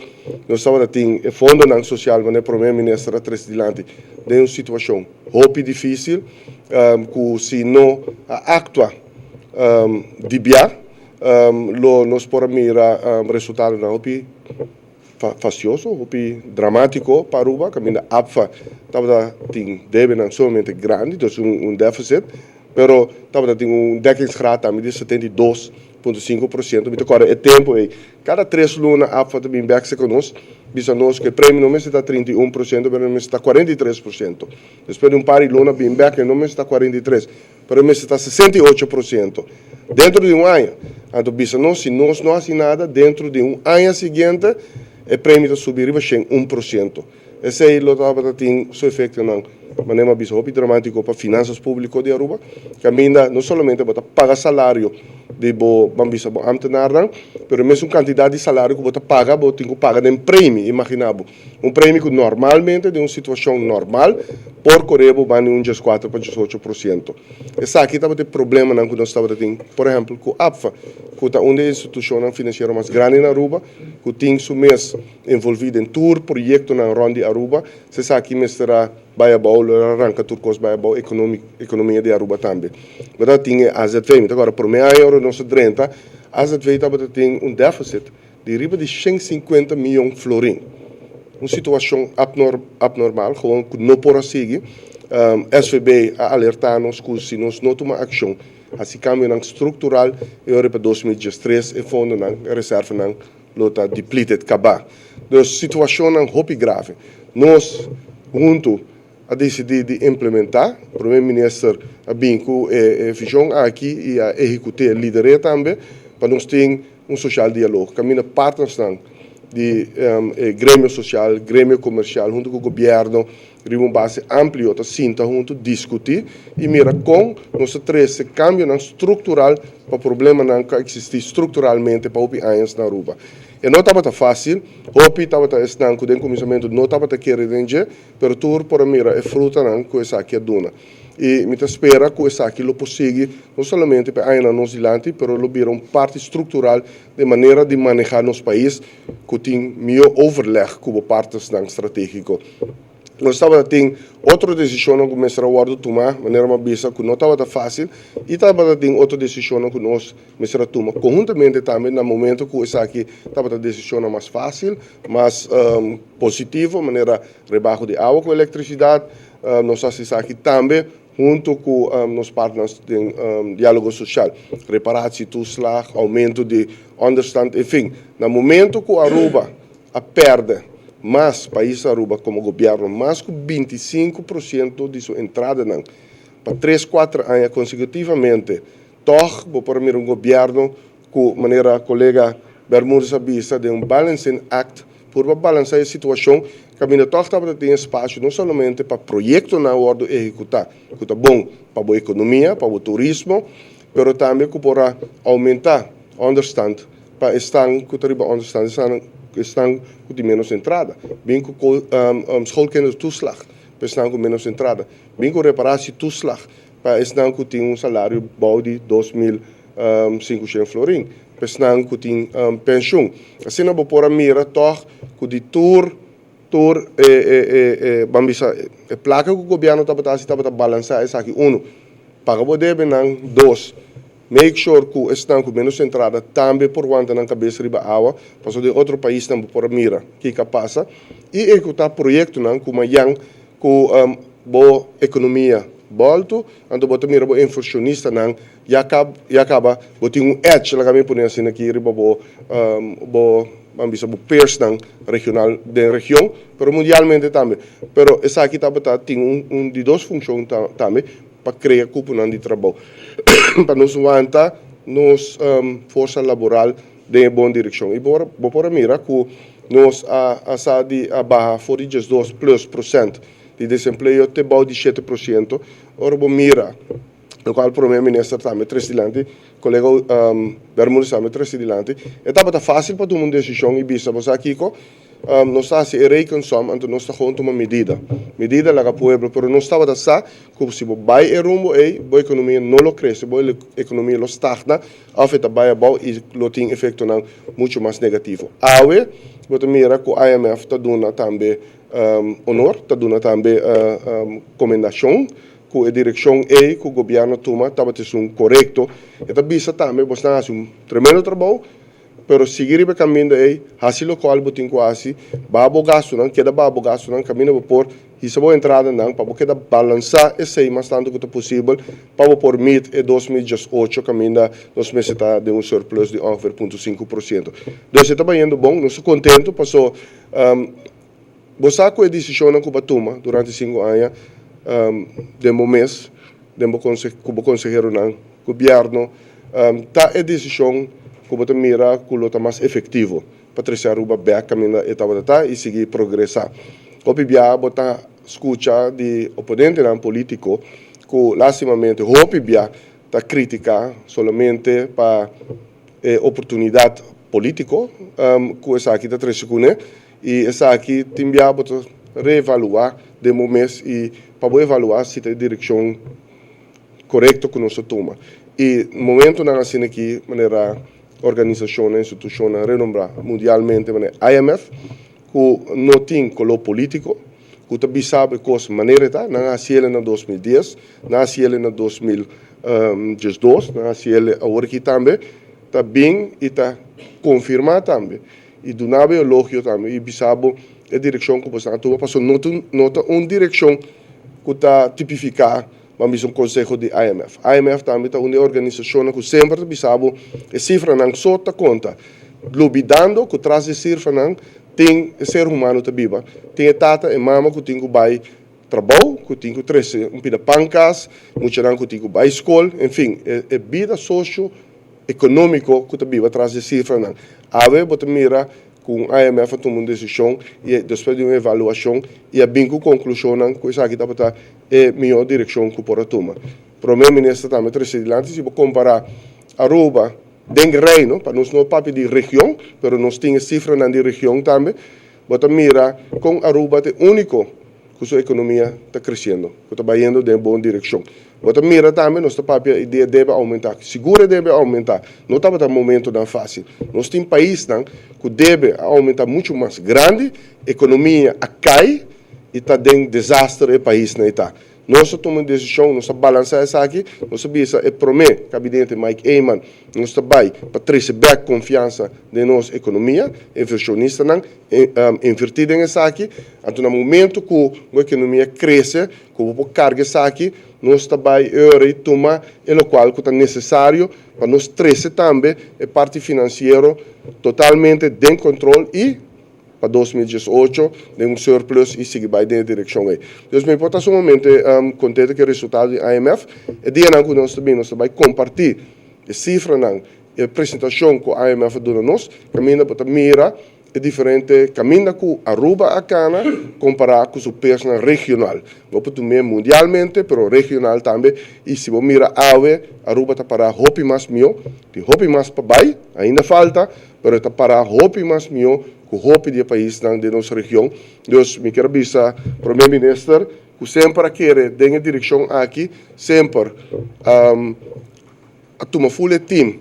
Nos tabata tin e fondonan sosial manera Prome Minister a trese dilanti den un situashon hopi difisil ku si no a aktua di bia lo nos por a mira resultadonan hopi fastioso, hopi dramatiko pa Aruba kaminda APFA tabata tin debenan sumamente grandi, dus un deficit. Pero tabata tin un dekkingsgraad tambe di 72.5%. Mi ta kòrda e tempu ei, kada tres luna APFA ta bin bèk serka nos, bisa nos ku e premio no mester ta 31%, pero e mester ta 43%. Despues di un par di luna bin bèk, e no mester ta 43, pero e mester ta 68% dentro di un aña. Anto bisa nos, si nos no hasi nada, dentro di un aña siguiente e premio ta subi riba 101%. Esei lo tabata tin su efectonan, manera mi a bisa, hopi dramatico pa finanzas publico di Aruba, caminda no solamente bo ta paga salario di bo, ban bisa, bo ambtenaarnan, pero e mesun cantidad di salario cu bo ta paga, bo tin cu paga den premie. Imagina bo, un premie cu normalmente, den un situacion normal, por core bo banda di un 14 pa 18%. Esaki tabata e problemanan cu nos tabata tin, por ehempel, cu APFA, cu ta un di e institucionnan financiero mas grandi na Aruba, cu tin su mes envolví den tur proyektonan rònt di Aruba, si esaki mester a bai abou, lo a ranka tur kos bai abou, ekonomia di Aruba tambe. Bo ta tin e AZV, mi ta kòrda promé aña ora nos a drenta, AZV tabata tin un deficit di riba di 150 mion florin. Un situashon abnormal, gewoon ku no por a sigui. SVB a alertá nos ku si nos no tuma akshon, hasi kambionan struktural, e ora pa 2013 e fondonan, e reservanan, lo ta depleted, kabá. Dus situashonnan hopi grave. Nos huntu a disidí di implementá, Prome Minister a bin ku e vishon aki i a ehekut'é, lider'é tambe, pa nos tin un social dialoog kaminda partnersnan di e gremio sosial, gremio komersial huntu ku gobièrnu. Riba un base amplio ta sinta huntu, diskutí i mira kon nos ta trese kambionan struktural pa problemanan ku a eksistí strukturalmente pa hopi añas na Aruba. E no tabata fásil, hopi tabata esnan ku den kuminsamentu no tabata kere den dje, pero tur por a mira e frutanan ku esaki a duna. I mi ta spera ku esaki lo por sigui no solamente pa e añanan nos dilanti, pero lo bira un parti struktural den manera di manehá nos pais ku tin mihó overleg ku bo partnersnan stratégiko. Nos tabata tin otro desishonnan ku mester a wòrdu tumá, manera mi a bisa ku no tabata fásil, i tabata tin otro desishonnan ku nos mester a tuma konhuntamente tambe na momento ku esaki tabata desishonnan mas fásil, mas positivo, manera rebaho di awa ku elektrisidat. Nos a hasi esaki tambe huntu ku nos partners den diálogo sosial, reparatietoeslag, oumento di ònderstand, enfin. Na momento ku Aruba a pèrdè mas, pais Aruba komo gobièrnu, mas ku 25% di su entradanan pa tres, kuater aña konsekutivamente, tòg bo por a mira un gobièrnu ku, manera kolega Bermudez a bisa, den un balancing act, purba balansá e situashon kaminda tòg tabata tin espasio no solamente pa proyektonan wòrdu ehekutá ku ta bon pa bo ekonomia, pa bo turismo, pero tambe ku por a oumentá ònderstand pa esnan ku ta riba ònderstand, esnan ku tin ménos entrada. Bin ku schoolkindertoeslag pa esnan ku ménos entrada. Bin ku reparatietoeslag pa esnan ku tin un salario bou di 2500 florin, pa esnan ku tin penshun. Asina bo por a mira tòg ku di tur tur e e e e ban bisa e plaka ku gobièrnu tabata hasi tabata balansá esaki, unu, paga bo debenan, dos, make sure ku esnan ku ménos entrada tambe por wanta nan kabes riba awa, pasobra den otro paisnan bo por a mira kiko a pasa, i ehekutá proyektonan ku mayan ku bo ekonomia bòltu, anto bo ta mira bo inversionistanan ya kab ya kaba bo tin un edge, laga mi pone asina aki riba bo bo ban bisa bo peersnan regional den region, pero mundialmente tambe. Pero esaki tabata tin un un di dos funshon tambe pa krea kuponan di trabou, pa nos wanta nos forsa laboral den e bon direkshon. I bo bo por a mira ku nos a a sa di a baha for di 12 plus prosènt di desempleo te bou di 7%. Ora bo mira lokual Prome Minister tambe trese dilanti, kolega Bermudez tambe trese dilanti, e tabata fásil pa tuma un desishon i bisa bo sa kiko? Nos ta hasi e rekensom, anto nos ta gewoon tuma medida. Medida laga pueblo, pero nos tabata sa ku si bo bai e rumbo ei, bo ekonomia no lo krese, bo ekonomia lo stagna òf e ta bai abou i lo tin efektonan muchu mas negativo. Awe bo ta mira ku IMF ta duna tambe honor, ta duna tambe komendashon ku e direkshon ei ku gobièrnu a tuma tabata esun korekto. E ta bisa tambe bosnan a hasi un tremendo trabou. Pero sigui riba e kaminda ei, hasi lokual bo tin ku hasi, baha bo gastunan, keda baha bo gastunan kaminda bo por hisa bo entradanan pa bo keda balansá esei mas tantu ku ta posibel pa bo por meet e 2018 kaminda nos mester ta den un surplus di ongeveer 0.5%. Dus e ta bayendo bon, nos ta kontentu paso bo sa ku e desishonnan ku bo a tuma durante 5 aña den bo mes, den bo ku bo konseheronan, gobièrnu, ta e desishon ku bo ta mira ku lo ta mas efektivo pa trese Aruba bèk kaminda e tabata ta i sigui progresá. Hopi bia bo ta skucha di oponentenan polítiko ku lástimamente hopi bia ta kritiká solamente pa e oportunidat polítiko ku esaki ta trese kuné i esaki tin bia bo ta reevaluá den bo mes i pa bo evaluá si ta e direkshon korekto ku nos ta tuma. I momentonan asina aki manera organisashonnan, institushonnan renombrá mundialmente manera IMF ku no tin koló polítiko, ku ta bisa bo e kos manera e ta, nan a hasi el na 2010, nan a hasi el na 2012, nan a hasi el awor aki tambe, ta bin i ta konfirmá tambe i duna bo e elogio tambe i bisa bo e direkshon ku bo esnan a tuma pasobra no ta un direkshon ku ta tipifiká ban bisa un konseho di IMF. IMF tambe ta un di e organisashonnan ku semper ta bisa bo e sifranan so ta konta, lubidando ku tras di e sifranan tin e ser humano ta biba, tin e tata, e mama ku tin ku bai trabou, ku tin ku trese un pida pan kas, muchanan ku tin ku bai skol, enfin e bida sosio ekonómiko ku ta biba tras di e sifranan. Awe bo ta mira. ku un IMF a tuma un desishon i despues di un evaluashon i a bin ku konklushonnan ku esaki tabata e mihó direkshon ku por a tuma. Prome Minister tambe trese dilanti si bo kompará Aruba den Reino, pa nos no papia di region, pero nos tin e sifranan di region tambe, bo ta mira kon Aruba ta e úniko ku su ekonomia ta kresiendo, ku ta bayendo den bon direkshon. Bo ta mira tambe nos ta papia di e debe oumentá. Sigur e debe oumentá. No tabata momentonan fásil. Nos tin paisnan ku debe a oumentá muchu mas grandi, ekonomia a kai i ta den desaster e paisnan ei ta. Nos a tuma un desishon, nos a balansá esaki, nos a bisa e promé kabinete Mike Eman, nos ta bai pa trese bèk konfiansa den nos ekonomia, invershonistanan invertí den esaki, anto na momento ku bo ekonomia krese, ku bo por karga esaki, nos ta bai e ora ei tuma e lokual ku ta nesesario pa nos trese tambe e parti finansiero totalmente den kontrol i pa 2018 den un surplus y sigui bay den e direccion ey. Dus mi por ta sumamente contento cu e resultado di IMF. E dianan cu nos ta bin nos ta bay comparti e cifranan, e presentacion cu IMF a duna nos, caminda bo ta mira e diferente caminda cu Aruba a cana compara cu su persnan regional. Bo por tum'e mundialmente pero regional tambe y si bo mira awe Aruba ta para hopi mas mihó, tin hopi mas pa bay, ainda falta, pero e ta para hopi mas mihó ku hopi di e paisnan den nos region. Dus mi kier a bisa Prome Minister ku semper a kere den e direkshon aki, semper a tuma ful e team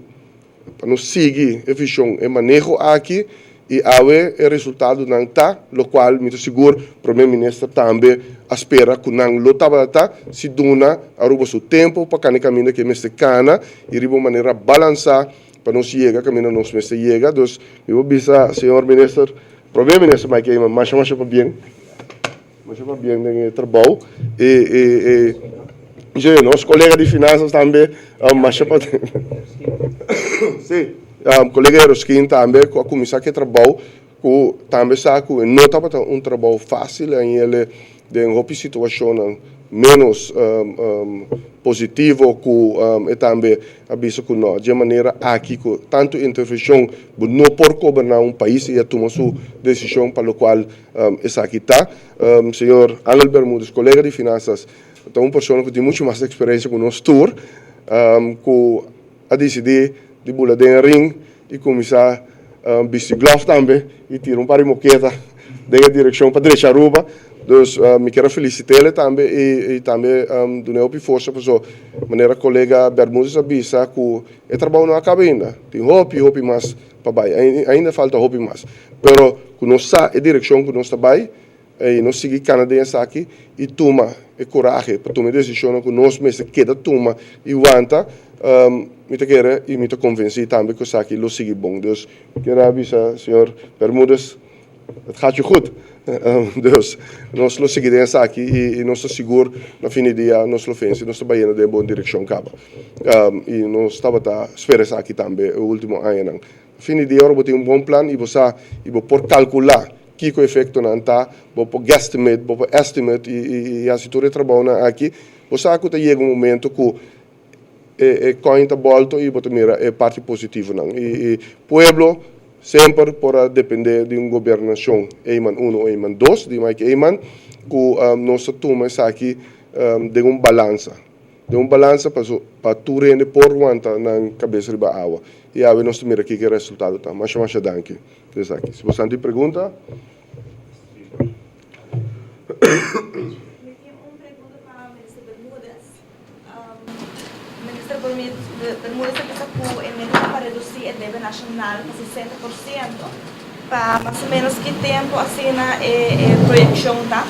pa nos sigui e vishon, e maneho aki i awe e resultadonan ta lokual mi ta sigur Prome Minister tambe a spera ku nan lo tabata ta si duna Aruba su tempu pa kana e kaminda ku e mester kana i riba un manera balansá. Pa nos yega kaminda nos mester yega. Dus mi por bisa señor minister, prome minister Mike Eman, masha masha pabien. Masha pabien den e trabou. E e e je nos kolega di finanzas tambe masha pabien. Si, kolega Eroskin tambe ku a kuminsá ku e trabou ku tambe sa ku e no tabata un trabou fásil en el den hopi situashonnan ménos positivo ku e tambe a bisa ku no, dje manera aki ku tantu intervenshon bo no por goberná un pais i a tuma su desishon pa lokual esaki ta. Señor Angel Bermudez, kolega di Finansas, ta un persona ku tin muchu mas eksperensia ku nos tur ku a disidí di bula den e ring i kuminsá bisti glòf tambe i tira un par di moketa den e direkshon pa drecha Aruba. Dus mi kier a felisit'el tambe i tambe dun'é hopi forsa paso manera kolega Bermudez a bisa ku e trabou no a kaba ainda. Tin hopi hopi mas pa bai, ainda falta hopi mas. Pero ku nos sa e direkshon ku nos ta bai i nos sigui kana den esaki i tuma e kurahe pa tuma e desishonnan ku nos mester keda tuma i wanta, mi ta kere i mi ta konvensí tambe ku esaki lo sigui bon. Dus mi kier a bisa señor Bermudez, het gaat je goed. Dus nos lo sigui den esaki i nos ta sigur na fin di dia nos lo vense, nos ta bayendo den bon direkshon kaba. I nos tabata spera esaki tambe e ultimo añanan. Na fin di dia ora bo tin un bon plan i bo sa i bo por kalkulá kiko efektonan ta, bo por guesstimate, bo por estimate i hasi tur e trabounan aki, bo sa ku ta yega un momento ku e coin ta bolto i bo ta mira e parti positivonan. I pueblo semper por a depende di un gobernashon Eman uno o Eman dos, di Mike Eman, ku nos ta tuma esaki den un balansa. Den un balansa paso pa tur hende por wanta nan kabes riba awa. I awe nos ta mira kiko e resultado ta. Masha masha danki pa esaki. Si boso tin pregunta. Mi tin un pregunta pa Minister Bermudez. Minister Bermudez a bisa ku e meta ta pa redusí e debe nashonal pa 60%. Pa mas o ménos ki tempu asina e proyekshon ta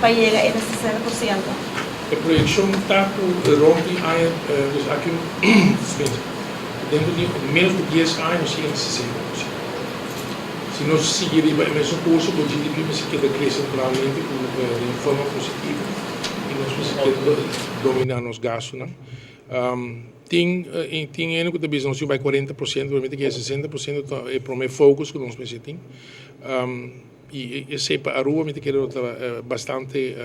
pa yega e 60%? E proyekshon ta ku rònt di aña, dus aki dentro di ménos ku dies aña nos yega na 60%. Si nos sigui riba e mesun kurso ku GDP mester keda krese naturalmente ku den forma positivo i nos mester keda dominá nos gastunan. Tin tin hende ku ta bisa nos tin bai 40%, pero mi ta kere 60% ta e promé focus ku nos mester tin. I esei pa Aruba mi ta kere lo ta bastante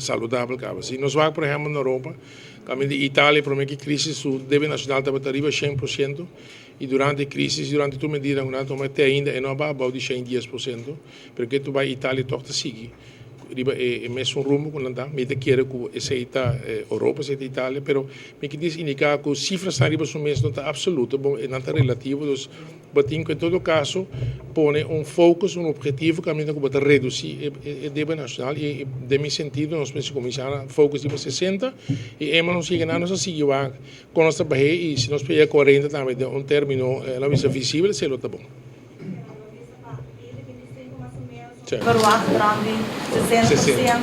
saludabel kaba. Si nos wak por ehèmpel na Europa. Kaminda di Italia promé ku e krísis su debe nashonal tabata riba 100% i durante e krísis i durante tur medidanan ku nan a tuma te ainda e no a baha abou di 110%. Pero ke tu bai Italia tòg ta sigui riba e mesun rumbo ku nan ta. Mi ta kere ku esei ta Europa, esei ta Italia, pero mi ke dis indiká ku sifrasnan riba su mes no ta apsoluto, bon nan ta relativo, dus bo tin ku en todo kaso pone un focus, un objetivo kaminda ku bo ta redusí e debe nashonal i den mi sentido nos mester kuminsá na focus riba 60 i ema nos yega nan nos a sigui wak kon nos ta bah'é i si nos por yega 40 tambe den un término lo bisa visibel esei lo ta bon. Verwacht rond di 60%.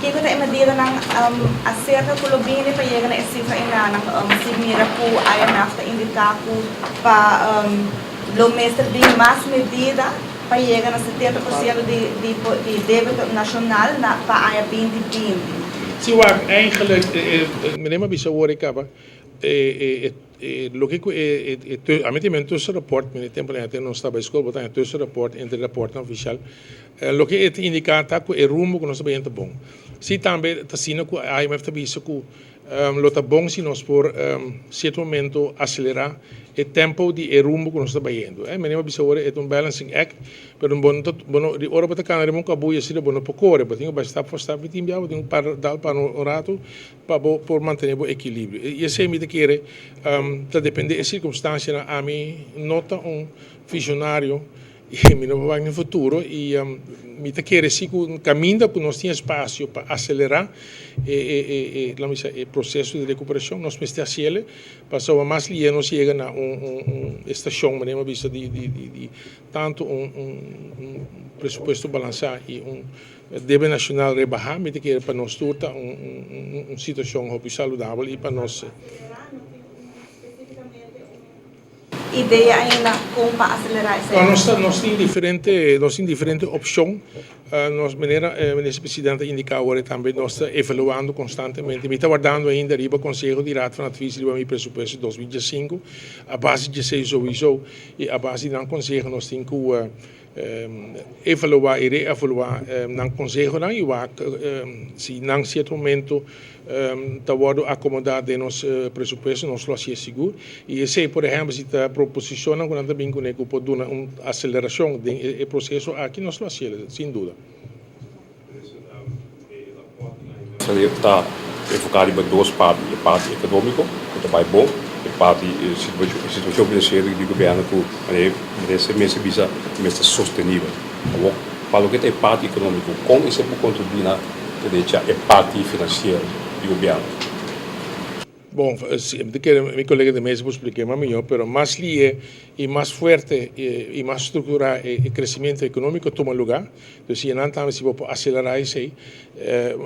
Kiko ta e medidanan aserka ku lo bini pa yega na e sifra enanan? Si mira ku IMF ta indiká ku pa lo mester bin mas medida pa yega na 70% di debito nashonal na pa aña 2020. Si wak, eigenlijk, meneer m'a bisa awor e kaba, e loke ku e ami tin un tussenrapport, mi tempu nan nos tabata skol bo ta haña tussenrapport entre rapportnan ofishal, loke e ta indiká ta ku e rumbo ku nos ta bayendo ta bon. Si tambe ta asina ku IMF ta bisa ku lo ta bon si nos por sierto momento aselerá e tempo di e rumbo ku nos ta bayendo. Meneer a bisa awor e ta un balancing act, pero bo no ta bo no di ora bo ta kana riba un kabuya asina bo no por kore, bo tin ku bai stap for stap i tin biaha bo tin ku para dal para un ratu pa bo por mantené bo ekilibrio. I esei mi ta kere ta dependé e sirkumstansianan. Ami no ta un visionario i mi no por wak den futuro i mi ta kere si ku kaminda ku nos tin espasio pa aselerá e e laat mi bisa e proseso di rekuperashon nos mester hasiel pasobra mas lihe nos yega na un estashon manera mi a bisa di di tantu un presupuesto balansá i un Debe nacional rebaha, mi ta kere pa nos tur ta un situacion hopi saludabel y pa nos. Idea ainda con pa acelera esey? No, nos ta, nos tin diferente, nos tin diferente opcion. Nos manera Minister Presidente a indica awor tambe nos ta evaluando constantemente. Mi ta wardando ainda riba Conseho di Raad van Advies riba mi presupuesto 2015. A base di esey sowieso y a base di nan conseho nos tin cu Evaluá i reevaluá nan konsehonan i wak si nan sierto momento ta wòrdu akomodá den nos presupuesto, nos lo hasié sigur. I esei, por ehèmpel, si ta proposishonnan ku nan ta bin kuné ku por duna un aselerashon den e proseso aki, nos lo hasié, sin duda. Esaki ta enfoká riba dos parti, e parti ekonómiko ku ta bai bon, e parti e situashon finansiero di gobièrnu ku manera mester bisa mester sostenibel. Awor pa loke ta e parti ekonómiko kon esei por kontribuí na derecha e parti finansiero di gobièrnu? Bon, mi ta kere mi kolega di mesa por spliká mas mihó, pero mas lihe i mas fuerte i mas strukturá e kresimentu ekonómiko tuma lugá, dus si nan tambe si bo por aselerá esei,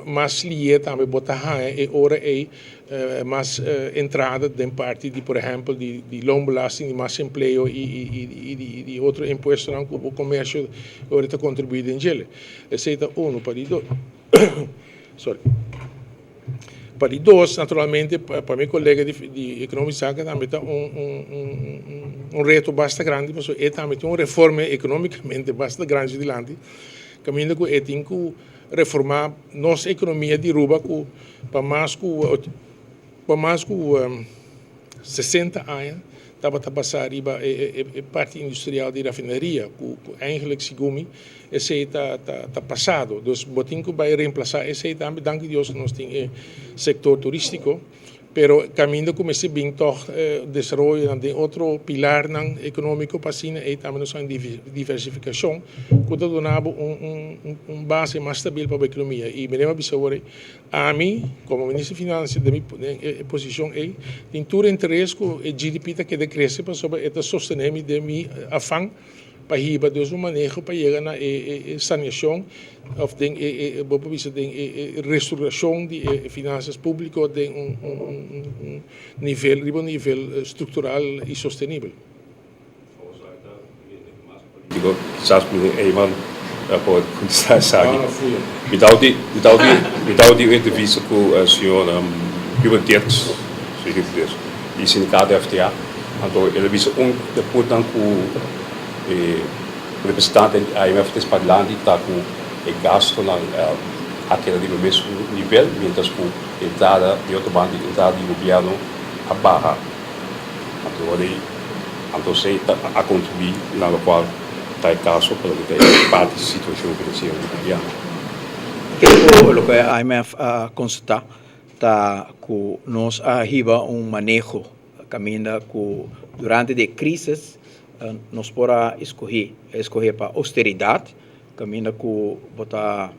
mas lihe tambe bo ta haña e ora ei mas entrada den parti di por ehèmpel di loonbelasting, di mas empleo i di otro impuestonan ku bo komersio ora ta kontribuí den djele. Esei ta unu. Pa di dos, sorry. Pa di dos, naturalmente, pa mi kolega di Economisch Zaken tambe ta un reto basta grandi, pasobra e tambe tin un reforma economicamente basta grandi su dilanti, kaminda ku e tin ku reformá nos ekonomia di Aruba ku pa mas ku pa mas ku 60 aña tabata basá riba e parti industrial di rafineria, ku eigenlijk segun mi Esei ta ta pasado. Dus bo tin ku bai reemplasá esei tambe. Danki Dios ku nos tin e sektor turístiko, pero kaminda ku mester bin tòg desaroyonan den otro pilarnan ekonómiko pa asina ei tambe nos haña diversifikashon ku ta duna bo un un base mas stabil pa bo ekonomia. I mi a bisa awor ei, ami komo minister di finansia den mi e posishon ei tin tur interes ku e GDP ta keda krese pasobra e ta sostené mi den mi afan pa hiba dus un maneho pa yega na e saneacion of den e bo por bisa den e restructuracion di e finanzas publico den un nivel riba un nivel structural y sostenibel. Digo kisas mi Eman por contesta esaki. Mi tau di mi tau di mi tau di un entrevista cu señor Hubert Dirks, si Hubert Dirks, di sindicato FTA. Anto el a bisa un di e puntonan ku e representante di IMF ta spadilanti ta ku e gastonan. a keda riba e mesun nivel, mientras ku entrada di otro banda di entrada di gobièrnu a baha. Anto ora ei anto esei ta a kontribuí na lokual ta e kaso pa loke ta e parti situashon finansiero di gobièrnu. Kiko loke IMF a konstatá ta ku nos a hiba un maneho kaminda ku durante di e krisis nos por a eskohé eskohé pa austeridat kaminda ku bo ta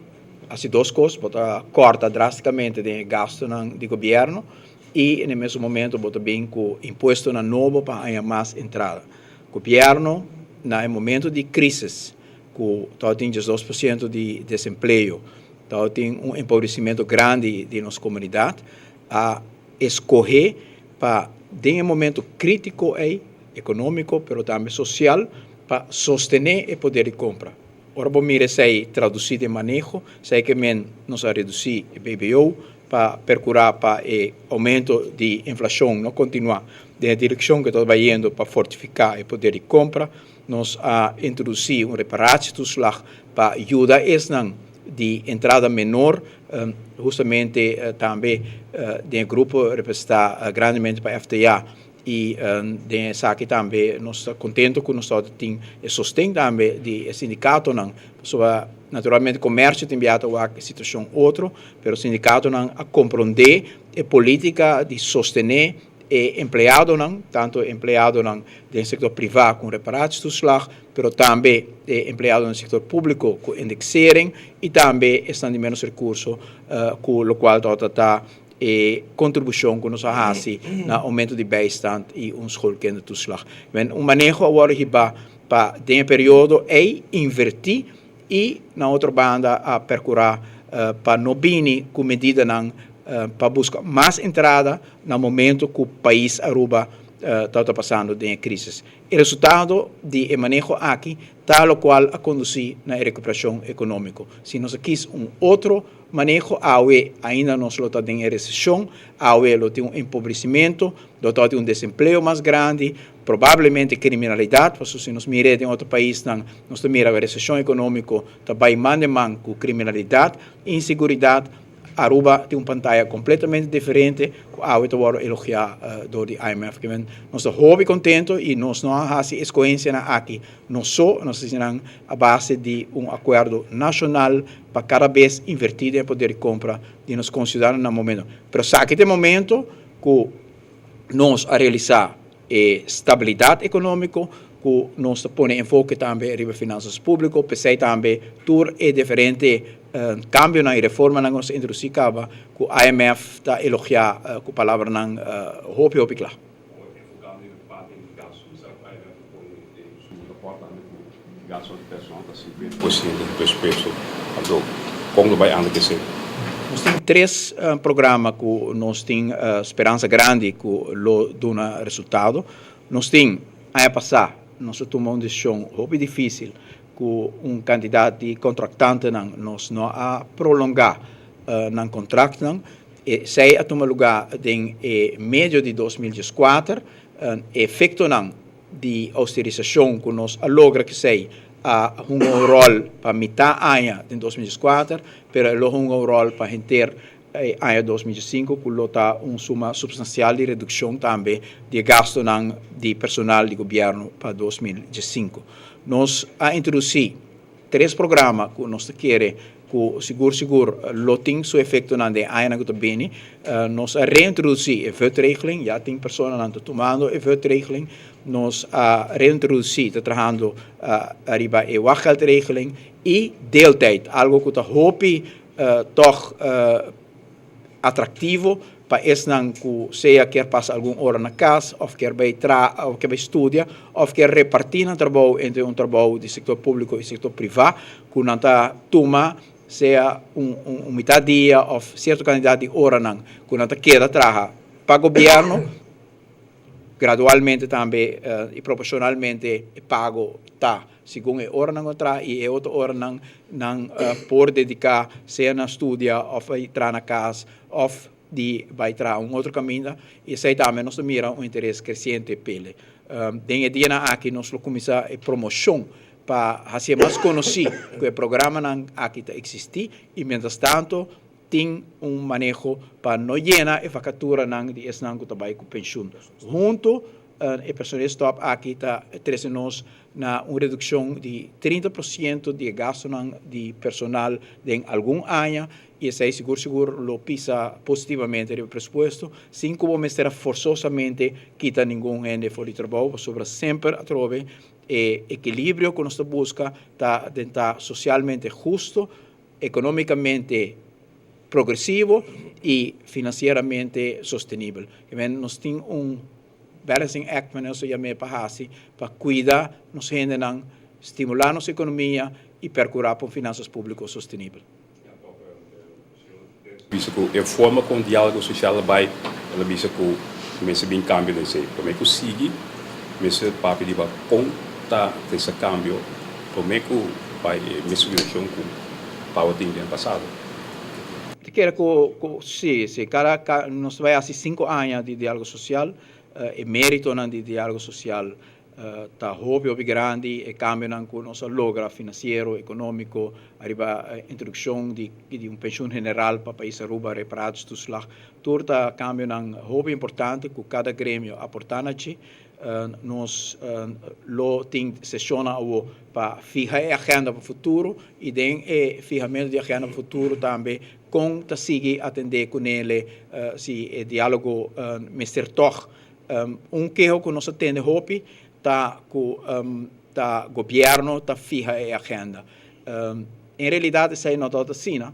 hasi dos kos, bo ta kòrta drástikamente den e gastunan di gobièrnu i na e mesun momento bo ta bin ku impuestonan nobo pa haña mas entrada. Gobièrnu na e momento di krisis ku tabatin 12% di desempleo, tabatin un empobresimentu grandi di nos komunidat, a eskohé pa den e momento krítiko ei, ekonómiko pero tambe sosial, pa sostené e poder di kompra. Ora bo mira esei tradusí den maneho, esei ke men nos a redusí e BBO pa perkurá pa e oumento di inflashon no kontinuá den e direkshon ku ta bayendo pa fortifiká e poder di kompra. Nos a introdusí un reparatietoeslag pa yuda esnan di entrada menor, hustamente tambe den e grupo representá grandemente pa FTA i den esaki tambe nos ta kontento ku nos tabata tin e sosten tambe di e sindikatonan, pasobra naturalmente komersio tin biaha ta wak e situashon otro, pero sindikatonan a komprondé e polítika di sostené e empleadonan, tanto e empleadonan den sektor privá ku un reparatietoeslag, pero tambe e empleadonan den sektor públiko ku indexering i tambe esnan di ménos rekurso ku lokual tabata ta e kontribushon ku nos a hasi na oumento di bijstand i un schoolkindertoeslag. Men un maneho a wòrdu hibá pa den e periodo ei invertí i na otro banda a perkurá pa no bini ku medidanan pa buska mas entrada na momento ku pais Aruba tabata pasando den e krisis. E resultado di e maneho aki ta lokual a kondusí na e rekuperashon ekonómiko. Si nos a kis un otro maneho awe ainda nos lo ta den e reseshon, awe lo tin un empobresimentu, lo tabatin un desempleo mas grandi, probablemente kriminalidat, pasobra si nos mira den otro paisnan nos ta mira ku e reseshon ekonómiko ta bai man den man ku kriminalidat, inseguridat. Aruba tin un pantaya completamente diferente cu awe ta wordo elogia door di IMF. Kimen nos ta hopi contento y nos no a haci escogencianan aki nos so, nos a haci nan a base di un acuerdo nacional pa cada bes inverti den e poder di compra di nos conciudadanonan na momento. Pero esaki ta e momento cu nos a realisa e stabilidad economico cu nos ta pone enfoke tambe riba finanzas publico, p'esey tambe tur e diferente cambionan y reformanan cu nos a introduci caba cu IMF ta elogia cu palabranan hopi hopi cla. Enfocando riba e parti di gasto, mi sa cu IMF a pone den su rapport tambe cu gasto di personal ta 50% di presupuesto, anto con lo bay anda kese? Nos tin tres programa cu nos tin speransa grandi cu lo duna resultado. Nos tin, aña pasá nos a tuma un decision hopi dificil cu un cantidad di contractantenan nos no a prolonga nan contractnan. Esey a tuma lugar den e medio di 2014. E efectonan di austerisacion cu nos a logra kesey a hunga un rol pa mitad aña den 2014, pero e lo hunga un rol pa henter e aña 2015 cu lo ta un suma substancial di reduccion tambe di e gastonan di personal di gobierno pa 2015. Nos a introduci tres programa cu nos ta kere cu sigur sigur lo tin su efectonan den añanan cu ta bini. Nos a reintroduci e VUT-regeling, ya tin personanan ta tumando e VUT-regeling. Nos a reintroduci, ta trahando ariba e wachtgeldregeling y deeltijd, algo cu ta hopi toch atractivo pa esnan cu sea kier pasa algun ora na cas of kier bay traha of kier bay studia of kier reparti nan trabou entre un trabou di sector publico y sector priva cu nan ta tuma sea un un mitad dia of cierto cantidad di oranan cu nan ta keda traha pa gobierno. Gradualmente tambe y proporcionalmente e pago ta segun e oranan cu a traha y e otro oranan nan por dedica sea na studia of bay traha na cas of di bay traha un otro caminda y esey tambe nos ta mira un interes creciente pele. Den e dianan aki nos lo cuminsa e promocion. pa hasié mas konosí ku e programanan aki ta eksistí i mientrastanto tin un maneho pa no yena e vakaturanan di esnan ku ta bai ku penshun. Huntu e personeelstop aki ta trese nos na un redukshon di 30% di e gastunan di personal den algun aña i esei sigur sigur lo pisa positivamente riba e presupuesto sin ku bo mester a forsosamente kita ningun hende for di trabou pasobra semper atrobe e ekilibrio ku nos ta buska ta den ta sosialmente husto, economicamente progresivo y financieramente sostenibel. Kimen nos tin un balancing act manera nos ta yam'é pa haci pa cuida nos hendenan, stimula nos economia y percura pa un finanzas publico sostenibel. Bisa cu e forma con dialogo social a bay, el a bisa cu mester bin cambio den esey. Prome cu sigui mester papia riba con ta trece cambio prome cu bay e mesun direccion cu tabatin den pasado. Ta kere cu cu si, si cada nos ta bay haci cinco aña di dialogo social, e meritonan di dialogo social Ta hopi hopi grandi e cambionan cu nos a logra financiero, economico, ariba introduccion di un pensioen general pa pais Aruba, reparatiestoeslag. Tur ta cambionan hopi importante cu cada gremio a porta na dje. Nos lo tin sesionnan awo pa fiha e agenda pa futuro y den e fihamento di agenda pa futuro tambe con ta sigui atende cunele si e dialogo mester tog. Un keho ku nos a tende hopi ta ku ta gobièrnu ta fiha e agenda. En realidat esei no tabata asina,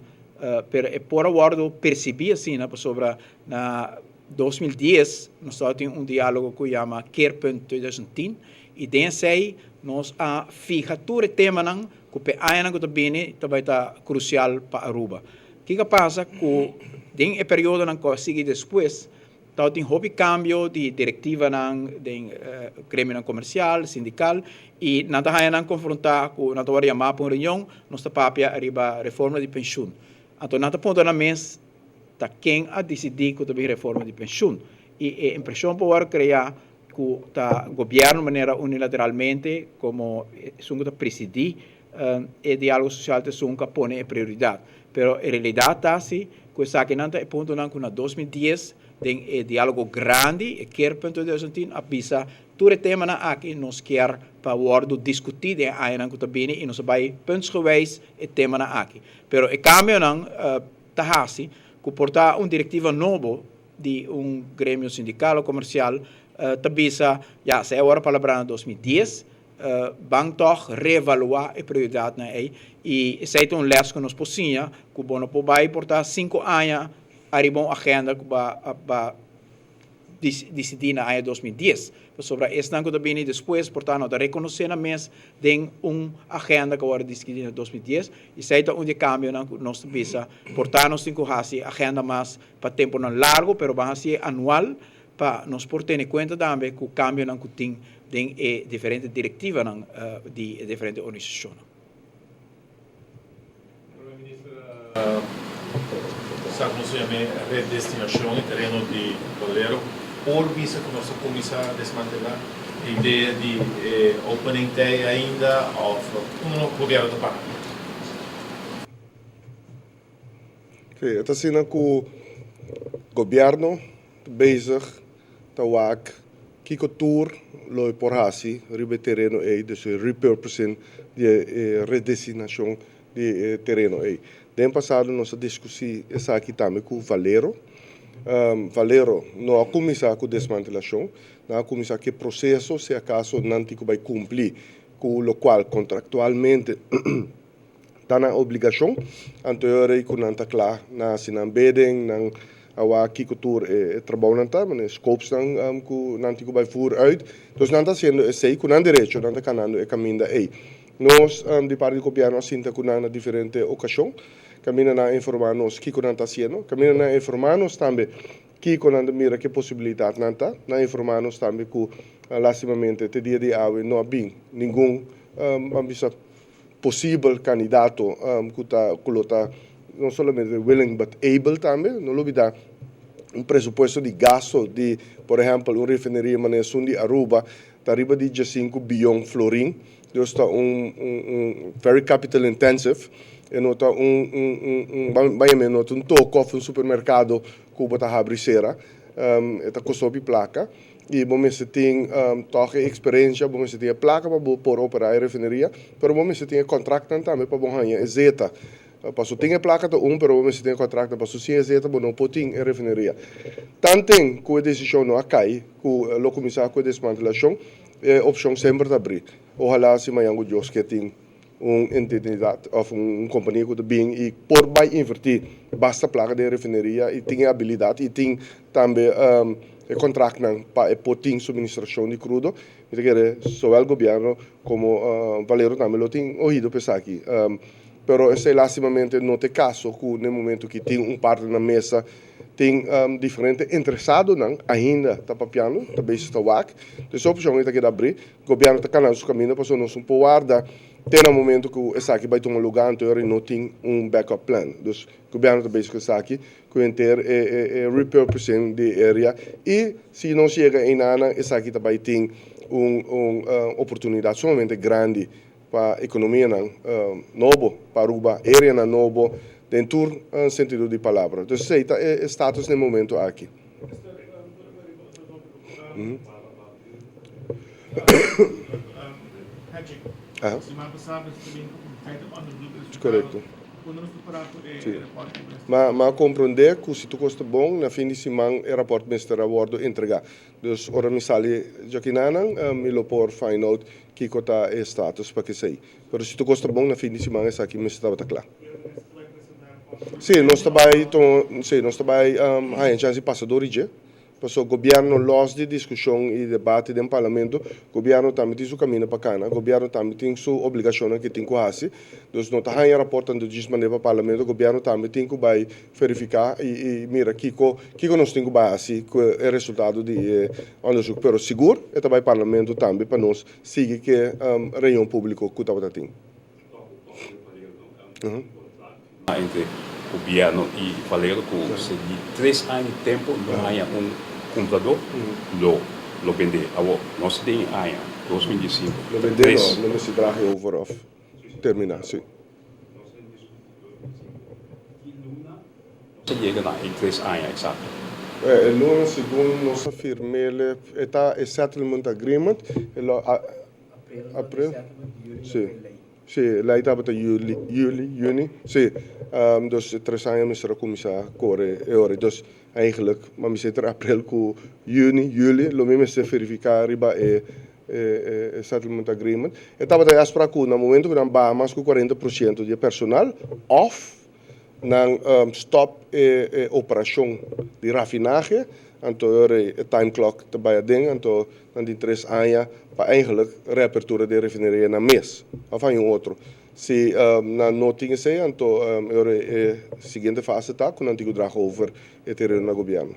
pero e por a wòrdu persibí asina pasobra na 2010 nos tabatin un diálogo ku yama Keerpunt 2010 i den esei nos a fiha tur e temanan ku p'e añanan ku ta bini ta bai ta krusial pa Aruba. Kiko a pasa ku den e periodonan ku a sigui despues Tabatin hopi kambio di direktivanan den gremionan komersial, sindikal, i nan ta haña nan konfrontá ku nan ta wòrdu yamá pa un reunion, nos ta papia riba reforma di penshun. Anto nan ta puntra nan mes ta ken a disidí ku ta bin reforma di penshun. I e impreshon por wòrdu kreá ku ta gobièrnu manera unilateralmente komo esun ku ta presidí e diálogo sosial ta esun ku a pone e prioridat. Pero e realidat ta si ku esakinan ta e puntonan ku na 2010 den e diálogo grandi, e Keerpunt 2010, a bisa tur e temanan aki nos kier pa wòrdu diskutí den e añanan ku ta bini i nos a bai puntsgewijs e temanan aki. Pero e kambionan ta hasi ku por ta un direktiva nobo di un gremio sindikal o komersial ta bisa, ya, esei a wòrdu palabrá na 2010, Ban tòg reevaluá e prioridatnan ei i esei ta un lès ku nos por siña ku bo no por bai por ta sinku aña ariba un agenda ku ba ba disidí na aña 2010 pasobra esnan ku ta bini despues por ta no ta rekonosé nan mes den un agenda ku a wòrdu disidí na 2010 i esei ta un di e kambionan ku nos ta bisa por ta nos tin ku hasi agenda mas pa tempunan largu pero ban hasié anual pa nos por tene kuenta tambe ku kambionan ku tin den e diferente direktivanan di e diferente organisashonnan. Prome Minister a sa ku nos a yam'é redestinashon e tereno di Valero. Por bisa ku nos a kuminsá desmantelá e idea di e opening tei ainda òf unda gobièrnu ta para? Sí, e ta asina ku gobièrnu ta bezig ta wak kiko tur lo e por hasi riba e tereno ei, dus e repurposing di e redestinashon di e tereno ei. Den pasado nos a diskusí esaki tambe ku Valero. Valero no a kuminsá ku desmantelashon, nan a kuminsá ku e proseso si akaso nan tin ku bai kumpli ku lokual kontraktualmente Ta nan obligashon, anto e ora ei ku nan ta kla na hasi nan beden, nan a wak kiko tur e trabounan ta, manera e scopesnan ku nan tin ku bai voer uit. Dus nan ta hasiendo esei ku nan derecho, nan ta kanando e kaminda ei. Nos di parti di gobièrnu a sinta ku nan na diferente okashon, kaminda nan a informá nos kiko nan ta hasiendo, kaminda nan a informá nos tambe kiko nan ta mira ke posibilidatnan ta. Nan a informá nos tambe ku lastimamente te dia di awe no a bin ningun, ban bisa, posibel kandidato ku ta ku lo ta no solamente willing but able tambe. No lubida Un presupuesto di gasto di, por ehempel, un refineria manera esun di Aruba ta riba di diesinku biyon florin. Dus ta un un un very capital intensive. E no ta un un un un ban ban yam'é no ta un toko of un supermercado ku bo ta habri sera. E ta kosta hopi plaka i bo mester tin tòg e eksperensia, bo mester tin e plaka pa bo por operá e refineria, pero bo mester tin e kontraktnan tambe pa bo haña e zeta. Paso tin e plaka ta un, pero bo mester tin e kontraktnan, paso sin e zeta bo no por tin e refineria. Tanten ku e desishon no a kai ku lo kuminsá ku e desmantelashon, e opshon semper ta abrí. Ohalá si mañan ku Dios ke tin un entidad of un compania cu ta bin y por bay inverti basta placa den refineria y tin e habilidad y tin tambe e contractnan pa e por tin suministracion di crudo, mi ta kere zowel gobierno como Valero tambe lo tin oido pa esaki. Pero esey lastimamente no ta e caso cu na e momento ki tin un partner na mesa tin diferente interesadonan ainda ta papiando, ta bezig ta wak. Entonces e opcion ey ta keda abri. Gobierno ta cana su caminda pasobra nos no por warda te na momento cu esaki bay tuma lugar anto ora no tin un backup plan. Dus gobierno ta bezig cu esaki cu henter e repurposing di e area y si nos yega eynana esaki ta bay tin un un oportunidad sumamente grandi pa economianan nobo pa Aruba, areanan nobo den tur sentido di palabra. Dus esey ta e status na e momento aki. Korekto. Si. Ma ma a komprondé ku si tur kos ta bon, na fin di siman e rapòrt mester a wòrdu entregá. Dus ora mi sali djakinanan, mi lo por find out kiko ta e status pa kesei. Pero si tur kos ta bon, na fin di siman esaki mester tabata kla. Si, nos ta bai tuma, si, nos ta bai haña chans di pasa dor di dje. Pasobra gobierno los di discusion y debate den parlamento, gobierno tambe tin su camino pa cana, gobierno tambe tin su obligacionnan ke tin cu haci. Dus no ta haña raport tanto djis manda pa parlamento, gobierno tambe tin cu bay verifica y mira kico kico nos tin cu bay haci cu e resultado di e onderzoek. Pero sigur e ta bay parlamento tambe pa nos sigui ke reunion publico cu tabata tin. Entre gobierno y Valero cu sigui tres aña di tempo no haya un cumprador lo lo bende. Awor nos ta den e aña 2015 Lo bende no, lo mester draha e over of termina, si. Nos ta den 2015, ki luna nos ta yega na e tres aña exacto? E luna segun nos a firmele e ta e settlement agreement e lo a April, si. Si, lei tabata juli, juli, juni, si. Dus e tres aña mester a kuminsá kore e ora. Dus eigenlijk, ma mi senter april ku juni, juli, lo mi mester verifiká riba e e settlement agreement. E tabata e afsprak ku na momento ku nan baha mas ku 40% di e personal òf Nan stop e operashon di rafinahe, anto e ora e time clock ta bai aden, anto nan tin tres aña pa eigenlijk reapertura di e refineria nan mes of haña un otro. Si nan no tin esei, anto e ora e siguiente fase ta ku nan tin ku draga over e tereno na gobièrnu.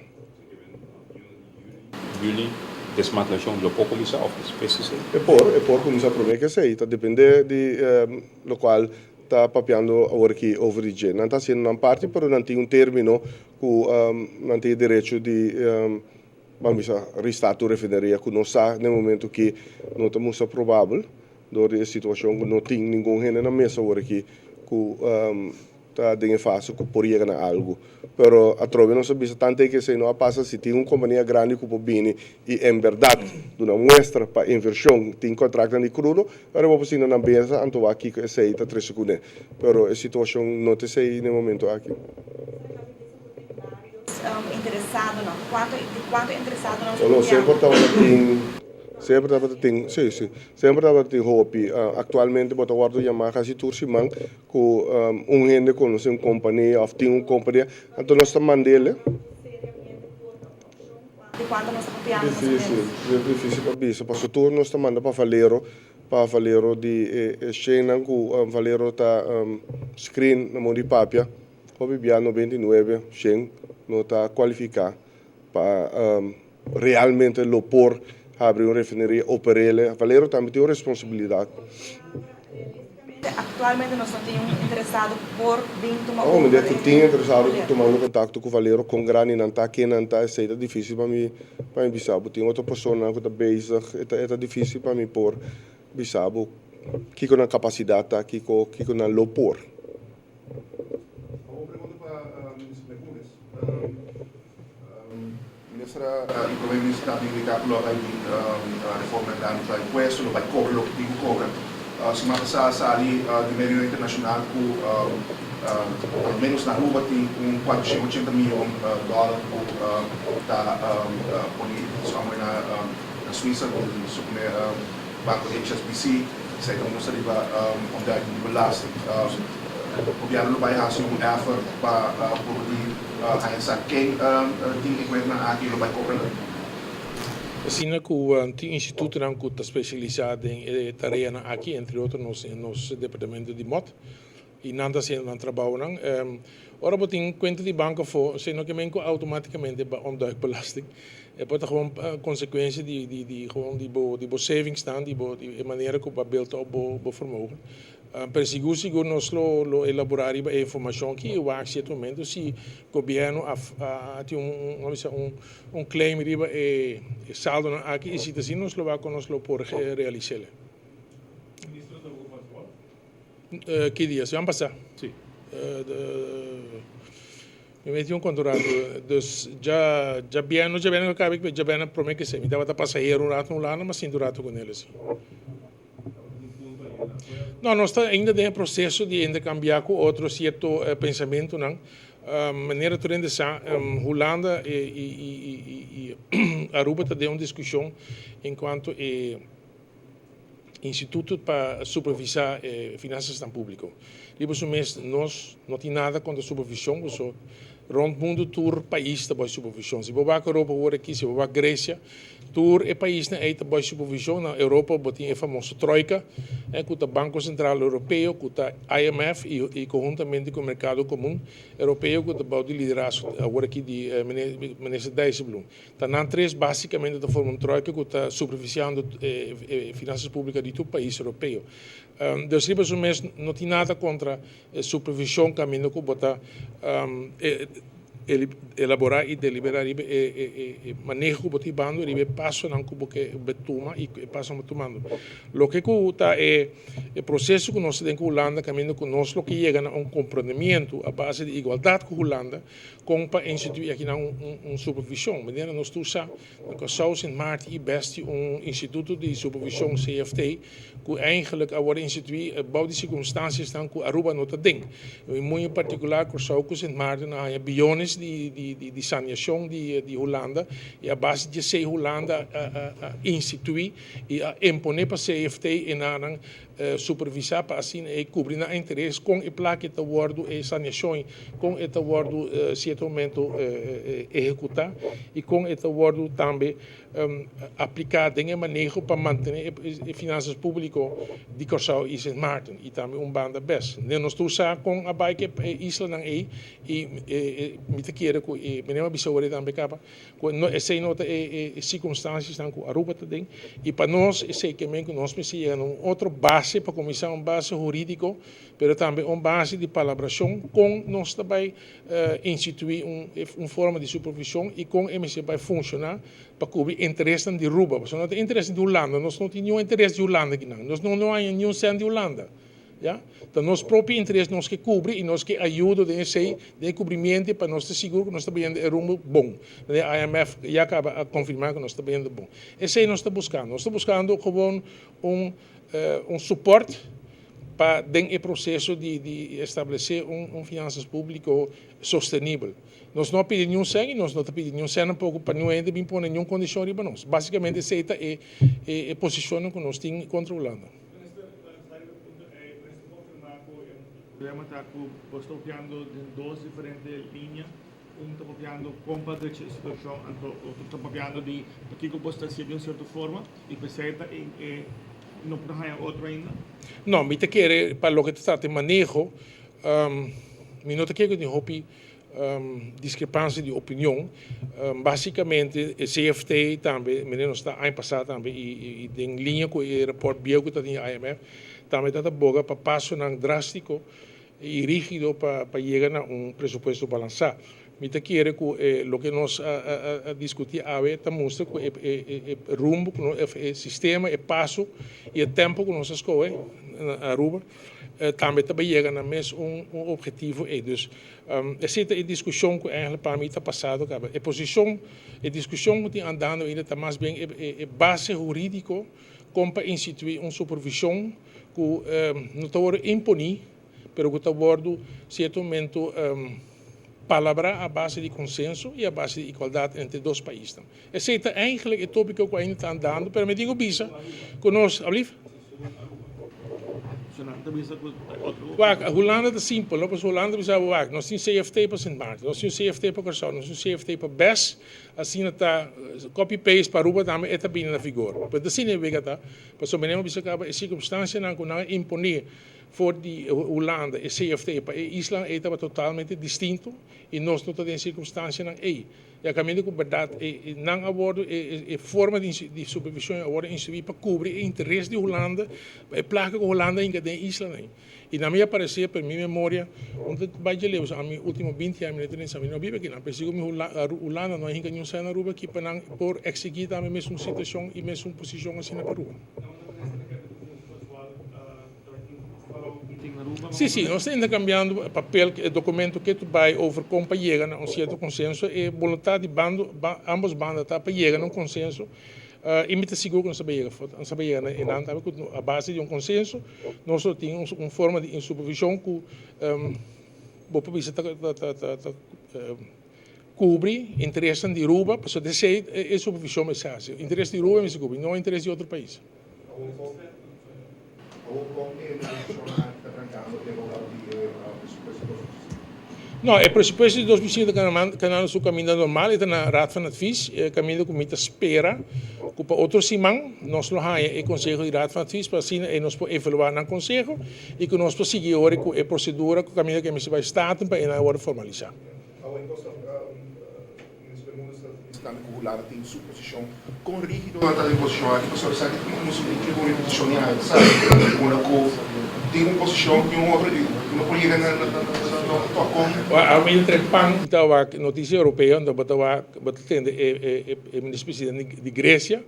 Juli, desmantelashon lo por kuminsá of despues di esei? E por, e por kuminsá promé ku esei, ta dependé di lokual ta papiando awor aki over di dje. Nan ta hasiendo nan parti, pero nan tin un termino ku nan tin e derecho di, ban bisa, restart un refineria ku no sa na e momento ki no ta mustra probabel dor di e situashon ku no tin ningun hende na mesa awor aki ku ta den e fase ku por yega na algu. Pero atrobe nos a bisa tante ke esei no a pasa si tin un kompania grandi ku por bini i en bèrdat duna muestra pa invershon, tin kontraknan di krudo, ora bo por sinta nan mesa anto wak kiko esei ta trese kuné. Pero e situashon no ta esei na e momento aki. No, semper tabata tin, semper tabata tin, si, si, semper tabata tin hopi. Aktualmente bo ta wòrdu yamá kasi tur siman Ku un hende konosé un kompania òf tin un kompania, anto nos ta mand'el. Difísil, es difísil pa bisa, pasobra tur nos ta manda pa Valero, pa Valero di e shennan ku Valero ta screen na modo di papia, hopi bia 99 shen no ta kualifiká pa realmente lo por habri un refineria, oper'el. Valero tambe tin un responsabilidat. Aktualmente nos no tin un interesado ku por bin tuma Oh, mi over ku e tin interesado Valero. tumando kontakto ku Valero, kon grandi nan ta, ken nan ta, esei ta difísil pa mi pa mi bisa bo. Tin otro personanan ku ta bezig, e ta e ta difísil pa mi por bisa bo kiko nan kapasidat ta, kiko kiko nan lo por. Un pregunta pa Minister Mercules. Minister y Prome Minister ta indica cu lo bay bin reforma grandi pa impuesto, lo bay cobra loke tin cu cobra. Siman pasa a sali di medionan internacional cu por lo menos na Aruba tin un 480 miyon dollar cu ta poni somewhere na Suiza, di supone banco HSBC. Esey ta mustra riba ontduiking di belasting. Gobierno lo bay haci un effort pa por di haña sa ken tin e kuentanan aki y lo bay cobra nan. Asina cu tin institutonan cu ta specialisa den e tareanan aki, entre otro nos nos departamento di mot, y nan ta haciendo nan trabaonan. Ora bo tin cuenta di banco afo, esey no ke men cu automaticamente bo ontduik belasting. E por ta gewoon consecuencia di di di gewoon di bo di bo savingsnan, di bo di e manera cu bo a build up bo bo vermogen. Pero sigur sigur nos lo lo elabora riba e informacion aki y wak cierto momento si gobierno a a tin un un bisa un un claim riba e saldonan aki y si ta asina nos lo wak con nos lo por realisele. Ministro ta ocupa actual? Ki dia? Siman pasa? Si. Mi meti un kontrato, dus dja djabièrnè, no djabièrnè ku a kaba pero djabièrnè promé ke esei. Mi tabata pasahero un ratu na Hulanda, mi a sinti un ratu ku nel asi. No, nos ta ainda den e proseso di interkambiá ku otro sierto pensamentunan. Manera tur hende sa, Hulanda i Aruba ta den un diskushon enkuanto e instituto pa supervisá e finansasnan públiko. Riba su mes nos no tin nada kontra supervishon pasobra rònt mundu tur pais ta bai supervishon. Si bo wak Europa awor aki, si bo wak Gresia, tur e paisnan ei ta bai supervishon. Na Europa bo tin e famoso Troika ku ta Banko Sentral Europeo, ku ta IMF i konhuntamente ku Merkado Komun Europeo ku ta bou di liderazgo awor aki di Minister Dijsselbloem. Ta nan tres basicamente ta forma un troika cu ta supervisiando e finanzas publica di tur pais europeo. Dus riba su mes no tin nada contra e supervision caminda cu bo ta elabora y delibera riba e maneho cu bo ta hibando riba e pasonan cu bo ke tuma y e pasonan bo ta tumando. Loke cu ta e proceso cu nos ta den cu Hulanda caminda cu nos lo ke yega na un comprendimiento a base di igualdad cu Hulanda Kon pa instituí akinan un supervishon? Manera nos tur sa, na Kòrsou, Sint Maarten i bes tin un instituto di supervishon, CFT, ku eigenlik a wòrdu instituí bou di sirkunstansiasnan ku Aruba no ta den. I muy en partikular Kòrsou ku Sint Maarten a haña biyones di saneashon di Hulanda i a base di esei Hulanda a instituí i a imponé pa CFT e nan Supervisá pa asina e kubri nan interes kon e plaka ta wòrdu e saneashon, kon e ta wòrdu sierto momento ehekutá i kon e ta wòrdu tambe apliká den e maneho pa mantené e finansas públiko di Kòrsou i Sint Maarten i tambe un banda bes. Nos tur sa kon a bai ku e islanan ei i mi ta kere ku e meneer a bisa ora tambe kaba Ku no esei no ta e e sirkunstansiasnan ku Aruba ta den i pa nos esei ke men ku nos mester yega na un otro base pa kuminsá un base hurídiko pero tambe un base di palabrashon kon nos ta bai instituí un un forma di supervishon i kon e mester bai funshoná pa kubri interesnan di Aruba pasobra no ta interes di Hulanda nos no tin niun interes di Hulanda akinan nos no no haña niun sènt di Hulanda. Ya. Ta nos propio interes nos ke kubri i nos ke ayudo den esei, den e kubrimiento pa nos ta sigur ku nos ta bayendo e rumbo bon. E IMF ya kaba a konfirmá ku nos ta bayendo bon. Esei nos ta buskando. Nos ta buskando gewoon un un support pa den e proseso di di establesé un un finansas públiko sostenibel. Nos no a pidi niun sèn i nos no ta pidi niun sèn tampoko pa niun hende bin pone niun kondishon riba nos. Básikamente esei ta e e posishonnan ku nos tin kontra Hulanda. Minister, sa riba e punto ei, minister konfirmá ku e problema ta ku bo sta papiando den dos diferente liña. Un ta papiando kon pa drecha e situashon, anto otro ta papiando di pakiko bo sta hasié di un sierto forma i p'esei ta e no por haña otro ainda. No, mi ta kere pa loke ta trata e maneho, mi no ta kere ku tin hopi. Diskrepansia di opinion. Básikamente e CFT tambe, mene nos ta aña pasá tambe i den liña ku e rapòrt bieu ku ta tin IMF, tambe ta ta boga pa pasonan drástiko i rígido pa yega na un presupuesto balansá. Mi ta kere ku e loke nos a diskutí awe ta mustra ku e rumbo ku nos, e sistema, e paso i e tèmpo ku nos a skohe na Aruba tambe ta bai yega na mes un objetivo ei. Dus esei ta e diskushon ku eigenlijk pa mi ta pasado kaba. E posishon, e diskushon ku tin andando ainda ta mas bien e base hurídiko kon pa instituí un supervishon ku no ta wòrdu imponí pero ku ta wòrdu sierto momento palabrá a base di konsenso i a base di igualdat entre dos paisnan. Esei ta eigenlijk e tópiko ku ainda ta andando, pero mi tin ku bisa ku nos, ablief? Wak, Hulanda ta simpel, no? Pasobra Hulanda bisa bo, wak, nos tin CFT pa Sint Maarten, nos tin CFT pa Kòrsou, nos tin CFT pa bes, asina ta copy paste pa Aruba tambe e ta bini na vigor. Pero ta asina e wega ta, pasobra mi a bisa kaba e sirkumstansianan ku nan a imponé For di Hulanda e CFT pa e islanan ei tabata totalmente distinto i nos no ta den sirkunstansianan ei. I a kaminda ku bèrdat e nan a wòrdu e forma di supervishon a wòrdu instituí pa kubri e interes di Hulanda pa e plaka ku Hulanda a hinka den e islanan ei. I na mi a paresé per mi memoria un ta bai dje leu ami último binti aña mi no ta den sa mi no biba akinan pero sigur mi Hulanda no a hinka niun sèn na Aruba aki pa nan por eksigí tambe mesun situashon i mesun posishon asina pa Aruba. Sí, sí, nos ta intercambiando papel, e documento ke tu bai over kon pa yega na un cierto consenso. E boluntad di bando, ambos banda ta pa yega na un consenso y mi ta sigur cu nos ta bai yega, nos ta bai yega na enan tambe cu a base di un consenso nos lo tin un forma di supervision cu bo por bisa ta ta cubri interesnan di Aruba, pasobra esey e supervision mester haci, interes di Aruba mester cubri, no interes di otro pais. No, e presupuesto di 2005 ta kanando su kaminda normal, e ta na Raad van Advies, e kaminda ku mi ta spera ku pa otro siman nos lo haña e konseho di Raad van Advies pa asina e nos por evaluá nan konseho i ku nos por sigui ora ku e prosedura ku kaminda ku e mester bai Staten pa e nan wòrdu formalisá. Minister Bermudez ta bisa tambe ku Hulanda tin su posishon. Kon rígido nan ta den posishon aki? Pasobra esaki ta un un repetishon di aña pasá, unda ku tin un posishon tin un otro i no por yega na to kon. Ami ta trempan ta wak notisia europeo, anto bo ta wak bo ta tende e minister presidente di Grecia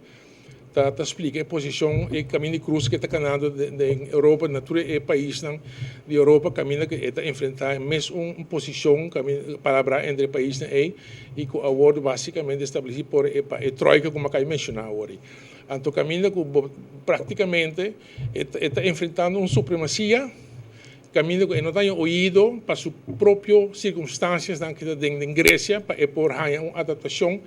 ta ta splika e posishon e kaminda di krus ke ta kanando den Europa na tur e paisnan di Europa kaminda ku e ta enfrentá e mes un posishon kaminda palabrá entre e paisnan ei i ku a wòrdu basikamente establesí por e pa e troika ku mi a kai menshoná awor ei. Anto kaminda ku bo praktikamente e ta e ta enfrentando un supremasia kaminda ku e no ta haña oido pa su propio sirkumstansiasnan ku ta den den Gresia pa e por haña un adaptashon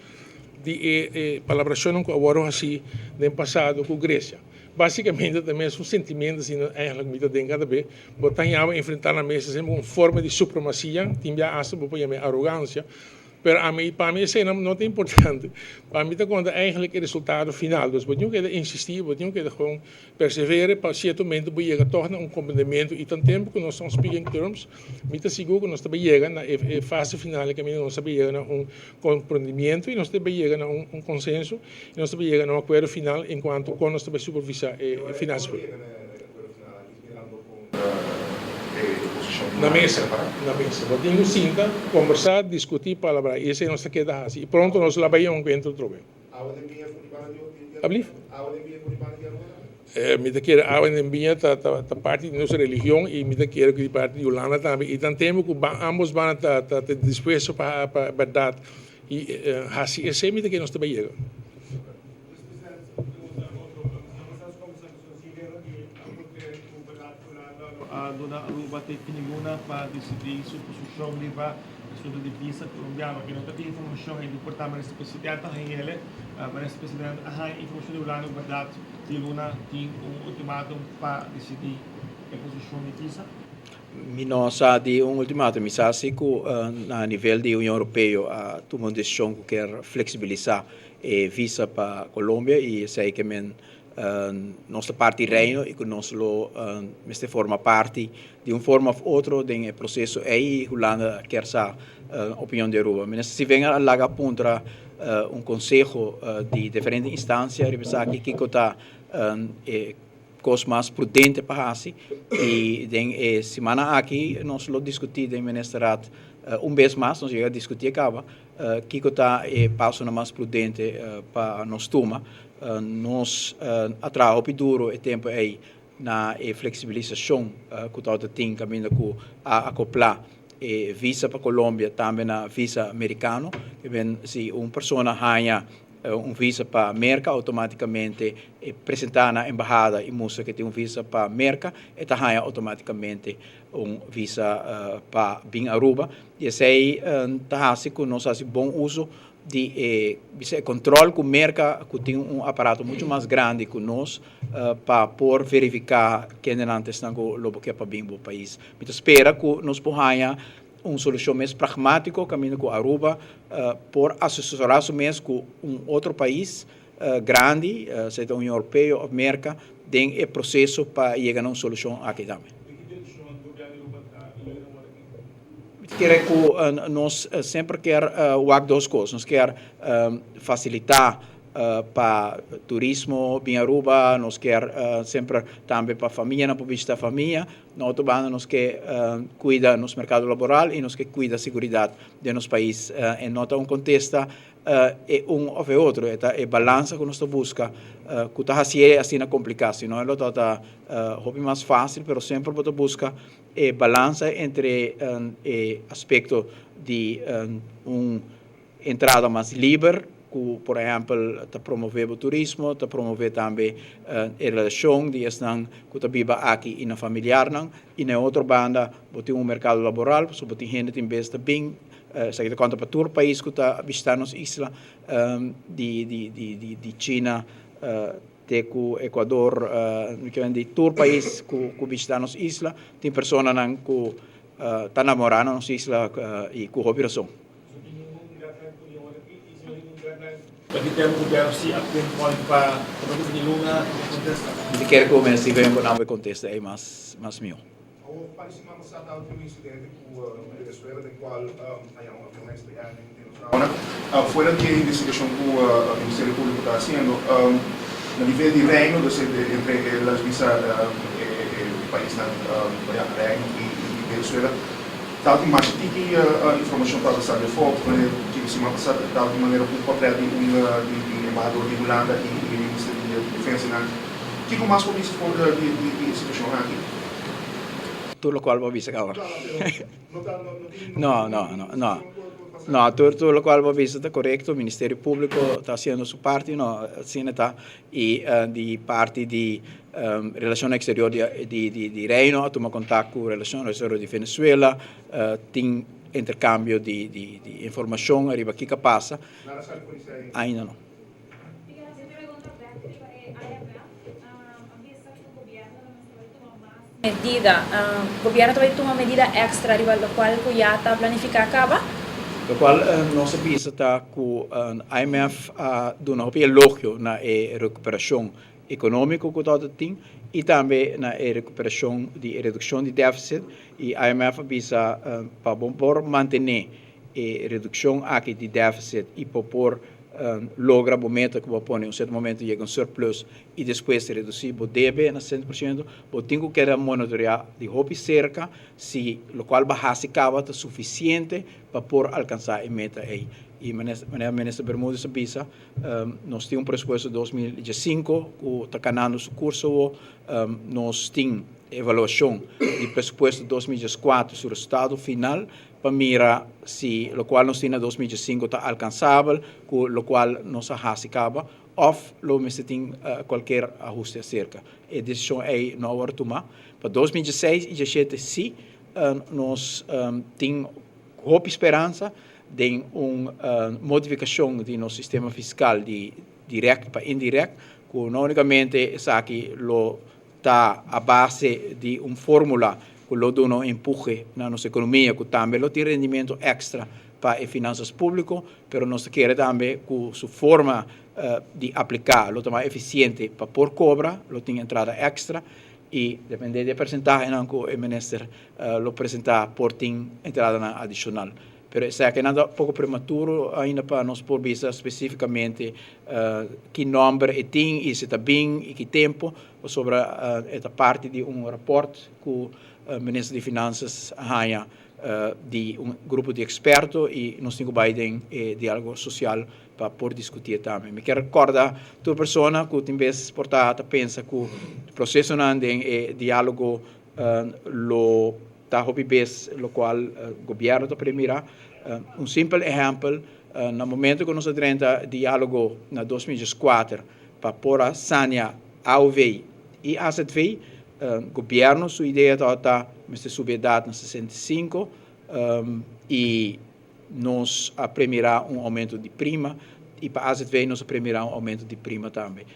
di e palabrashonnan ku a wòrdu hasí den pasado ku Gresia. Básikamente ta mes un sentimiento asina eigenlijk mi ta den kada be. Bo ta haña bo enfrentá na mesa semper ku un forma di supremasia, tin bia asta bo por yama e arogansia. Pero ami, pa mi esei no ta importante. Pa mi ta konta eigenlijk e resultado final. Dus bo tin ku keda insistí, bo tin ku keda gewoon Persevere pa cierto momento bo yega toch na un comprendemento y tan tempo cu nos ta on speaking terms mi ta sigur cu nos ta bay yega na e fase final e caminda nos ta bay yega na un comprendimiento y nos ta bay yega na un consenso y nos ta bay yega na un acuerdo final en cuanto con nos ta bay supervisa e finanzas publico. Na mesa, na mesa. Bo tin cu sinta, conversa, discuti, palabra y esey nos ta keda haci y pronto nos la bay un encuentro otro vez. Ablief? Mi ta kere awa den biña ta ta parti di nos religion y mi ta kere cu di parti di Hulanda tambe y tan tempo cu ambos banda ta ta ta dispuesto pa pa berdad y haci esey mi ta kere nos ta bay yega. Asunto di visa colombiano mi no ta tin informacion e di por ta minister presidente a hañele minister presidente a haña informacion di Hulanda cu berdad di luna tin un ultimatum pa dicidi e posicion di visa. Mi no sa di un ultimatum, mi sa si cu na nivel di Union Europeo a tuma un decision cu kier flexibilisa e visa pa Colombia y esey ke men. Nos ta parti Reino y cu nos lo mester forma parti di un forma of otro den e proceso ey y Hulanda kier sa opinion di Aruba. Minister Steven a laga puntra un conseho di diferente instancia riba esaki kico ta e cos mas prudente pa haci y den e simana aki nos lo discuti den Ministerraad un bes mas, nos yega discuti e caba. Kiko ta e pasonan mas prudente pa nos tuma? Nos a traha hopi duro e tempu ei na e fleksibilisashon ku tabata tin kaminda ku a akoplá e visa pa Colombia tambe na visa merikano. Si un persona haña un visa pa Merka outomátikamente e presentá na embahada i mustra ku e tin un visa pa Merka e ta haña outomátikamente un visa pa bin Aruba y esey ta haci cu nos haci bon uso di e bisa e control cu Merca cu tin un aparato mucho mas grandi cu nos pa por verifica kendenan ta esnan cu lo bo ke pa bin bo pais. Mi ta spera cu nos por haya un solucion mes pragmatico caminda cu Aruba por asesora su mes cu un otro pais grandi, sea ta Union Europeo of Merca, den e proceso pa yega na un solucion aki tambe. Mi ta kere cu nos semper kier wak dos cos, nos kier facilita pa turismo bin Aruba, nos kier semper tambe pa famianan por bishita famia, na otro banda nos ke cuida nos mercado laboral y nos ke cuida seguridad den nos pais. E no ta un contesta e un of e otro, e ta e balansa ku nos ta buska ku ta hasié asina kompliká, si no e lo tabata hopi mas fásil, pero semper bo ta buska e balansa entre e aspekto di un entrada mas liber ku por ehèmpel ta promové bo turismo, ta promové tambe e relashon di esnan ku ta biba aki i nan familiarnan, i na e otro banda bo tin un merkado laboral, pasobra bo tin hende tin bes ta bin Esaki ta konta pa tur pais ku ta bishitá nos isla, di di China te ku Ecuador, mi ke di tur pais ku bishitá nos isla tin personanan ku ta namorá na nos isla i ku hopi rason. Mi ta kere ku mi a sibi ku nan bo e kontesta ei mas mihó. Awor, pa di siman pasá tabatin un insidente ku Venezuela den kual a yama un avion a estreyá den nos zona. Fuera di e investigashon ku Ministerio Públiko ta hasiendo, na nivel di Reino, dus entre e las bisa e paisnan Reino i Venezuela, tabatin masha tiki informashon tabata sali afó. Di siman pasá tabatin manera ku portrèt di un di embahador di Hulanda i minister di Defensa. Kiko mas bo bisa for di e situashon aki? Tur lokual bo a bisa kaba. No, no, no, no. No, tur tur lokual bo a bisa ta korekto. Ministerio Públiko ta hasiendo su parti, no, asina ta. I di parti di Relashon Eksterior di di di Reino a tuma kontak ku Relashon Eksterior di Venezuela. Tin interkambio di di di informashon ariba kiko a pasa. Ainda no. Medida, Gobierno ta bai tuma medida extra riba locual cu ya ta planifica caba? Locual nos a bisa ta cu IMF a duna hopi elogio na e recuperacion economico cu tabata tin y tambe na e recuperacion di e reduccion di deficit y IMF a bisa pa bo por mantene e reduccion aki di deficit y pa por logra bo meta cu bo a pone un cierto momento yega un surplus y despues reduci bo debe na 60%, bo tin cu keda monitorea di hopi cerca si locual bo a haci caba ta suficiente pa por alcansa e meta ey. Y manera Minister Bermudez a bisa, nos tin un presupuesto 2015 cu ta canando su curso awo, nos tin evaluacion di presupuesto 2014 su resultado final pa mira si locual nos tin na 2015 ta alcansabel cu locual nos a haci caba of lo mester tin cualkier ahuste acerca. E decision ey no a worde tuma. Pa 2016 y 17 si nos tin hopi speransa den un modificacion di nos sistema fiscal di direct pa indirect cu no unicamente esaki lo ta a base di un formula cu lo duna un empuhe na nos economia cu tambe lo tin rendimento extra. pa e finanzas públiko, pero nos ta kere tambe ku su forma di apliká lo ta mas efisiente pa por kobra, lo tin entrada èkstra i dependé di e persentahenan ku e minister lo presentá por tin entradanan adishonal. Pero esaki nan ta poko prematuro ainda pa nos por bisa spesífikamente ki nòmber e tin i si ta bin i ki tempu, pasobra e ta parti di un rapòrt ku Minister di Finansas a haña di un grupo di eksperto i nos tin ku bai den e diálogo sosial pa por diskutié tambe. Mi kier kòrda tur persona ku tin bes por ta ta pensa ku prosesonan den e diálogo lo ta hopi bes lokual gobièrnu ta premirá. Un simpel ehèmpel, na momento ku nos a drenta diálogo na 2004 pa por a sania AOV i azv, gobièrnu su idea tabata mester subi edat na 65 i nos a premirá un oumento di prima i pa azv nos a premirá un oumento di prima tambe.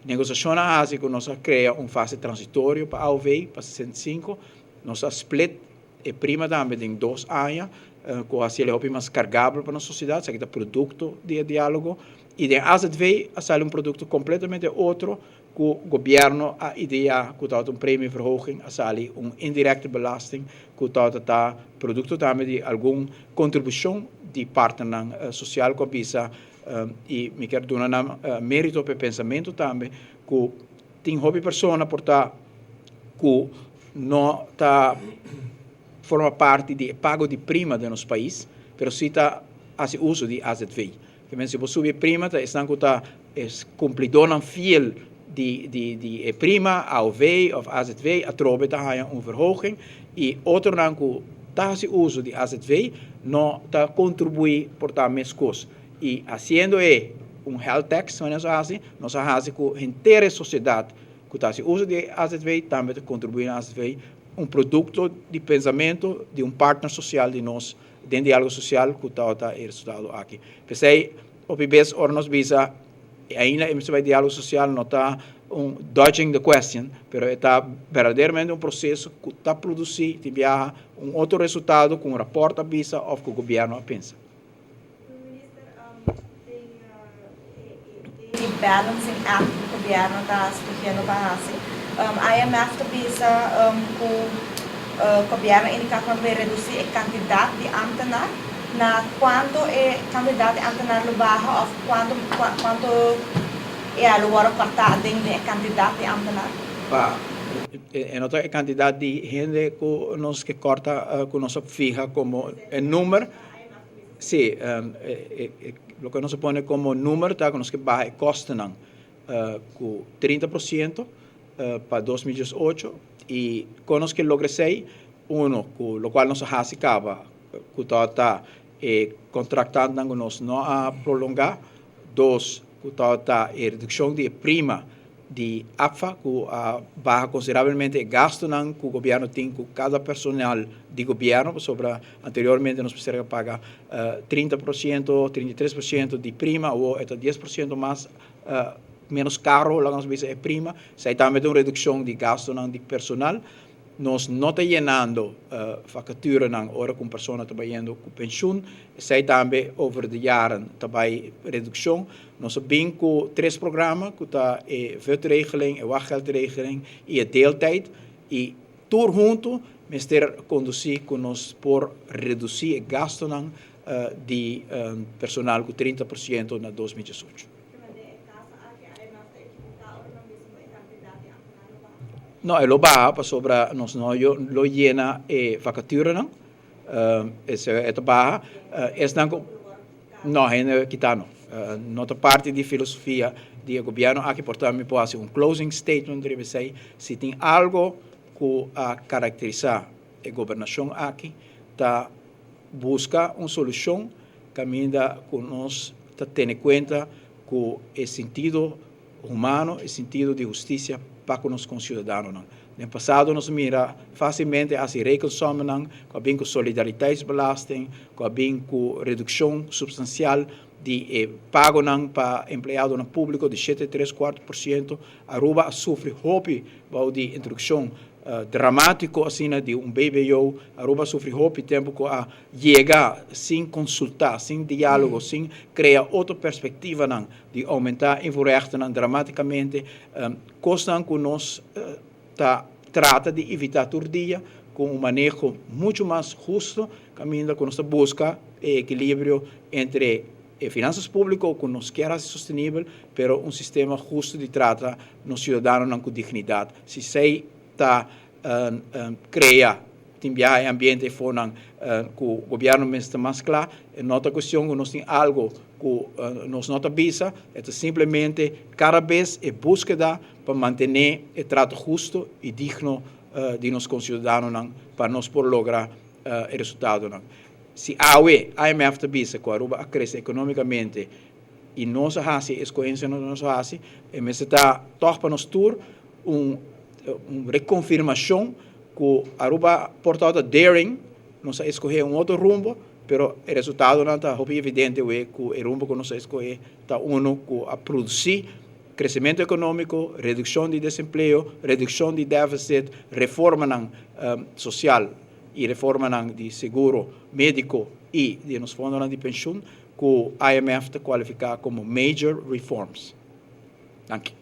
Negosiashon a hasi ku nos a krea un fase transitorio pa AOV pa 65. Nos a split e prima tambe den dos aña ku a hasi el hopi mas kargabel pa nos sosiedat. Esaki ta produkto di e diálogo. I den AZV a sali un produkto kompletamente otro ku gobièrnu a ideá ku tabata un premieverhoging, a sali un indirekte belasting ku tabata ta produkto tambe di algun kontribushon di partnernan sosial ku a bisa I mi kier duna nan merito pa e pensamentu tambe ku tin hopi persona por ta ku no ta forma parti di e pago di prima den nos pais, pero si ta hasi uso di azv. Ke men si bo subi e prima ta esnan ku ta e kumplidónan fiel di di e prima, aov òf azv, atrobe ta haña un verhoging i otronan ku ta hasi uso di azv no ta kontribuí por ta meskos. I hasiendo e un health tax manera nos a hasi, nos a hasi ku henter e sosiedat ku ta hasi uso di azv tambe ta kontribuí na azv, un produkto di pensamentu di un partner sosial di nos den diálogo sosial ku tabata e resultado aki. P'esei hopi bes ora nos bisa ainda e mester bai diálogo sosial no ta un dodging the question, pero e ta berdaderamente un proseso ku ta produsí tin biaha un otro resultado ku un rapòrt a bisa òf ku gobièrnu a pensa. Minister, den e balancing act ku gobièrnu ta skohiendo pa hasi, IMF ta bisa ku gobièrnu a indiká ku nan ta bai redusí e kantidat di ámtenar. Na kuantu e kantidat di ámtenar lo baha òf kuantu kuantu ya lo wòrdu kòrtá den e kantidat di ámtenar? Pa e no ta e kantidat di hende ku nos ke kòrta ku nos a fiha komo e numer. Sí, loke nos a pone komo numer ta ku nos ke baha e kostonan ku 30% pa 2018 i kon nos ke logra esei, uno ku lokual nos a hasi kaba ku tabata e kontraktantnan ku nos no a prolongá, dos ku tabata e redukshon di e prima di APFA ku a baha konsiderabelmente e gastunan ku gobièrnu tin ku kada personal di gobièrnu pasobra anteriormente nos mester a paga 30%, 33% di prima awor e ta 10% mas menos karo laga nos bisa e prima, esei tambe ta un redukshon di gastunan di personal. Nos no ta yenando vakaturanan ora ku un persona ta bayendo ku penshun. Esei tambe over de jaren ta bai redukshon. Nos a bin ku tres programa ku ta e VUT-regeling, e wachtgeldregeling i e deeltijd. I tur huntu mester kondusí ku nos por redusí e gastunan di personal ku 30% na 2018. No, e lo baha pasobra nos no lo yena e vakaturanan. E ta baha. Esnan ku no, hende kita no. No ta parti di filosofia di e gobièrnu aki, por tanto mi por hasi un closing statement riba esei. Si tin algo ku a karakterisá e gobernashon aki ta buska un solushon kaminda ku nos ta tene kuenta ku e sintido humano, e sintido di hustisia pa ku nos konsiudadanonan. Den pasado nos a mira fásilmente hasi rekensommennan ku a bin ku solidariteitsbelasting, ku a bin ku redukshon supstansial di e pagonan pa empleadonan públiko di 7,75%. Aruba a sufri hopi bou di introdukshon. Dramatico asina di un BBO. Aruba a sufri hopi tempo cu a yega sin consulta, sin dialogo, sin crea otro perspectivanan di aumenta invoerrechtennan dramaticamente. Cosnan cu nos ta trata di evita tur dia cu un maneho mucho mas husto caminda cu nos ta busca e equilibrio entre e finanzas publico cu nos kier haci sostenibel, pero un sistema husto di trata nos ciudadanonan cu dignidad. Si esey ta crea tin biaha e ambiente efonan cu gobierno mester mas cla, e no ta cuestion cu nos tin algo cu nos no ta bisa, e ta simplemente cada bes e buskeda pa mantene e trato husto y digno di nos conciudadanonan pa nos por logra e resultadonan. Si awe IMF ta bisa cu Aruba a crece economicamente y nos a haci e escogencianan cu nos a haci, e mester ta toch pa nos tur un reconfirmacion cu Aruba por tabata daring, nos a escoge un otro rumbo, pero e resultadonan ta hopi evidente awe cu e rumbo cu nos a escoge ta uno cu a produci crecemento economico, reduccion di desempleo, reduccion di deficit, reformanan social y reformanan di seguro medico y di nos fondonan di pensioen cu IMF ta cualifica como major reforms. Danki.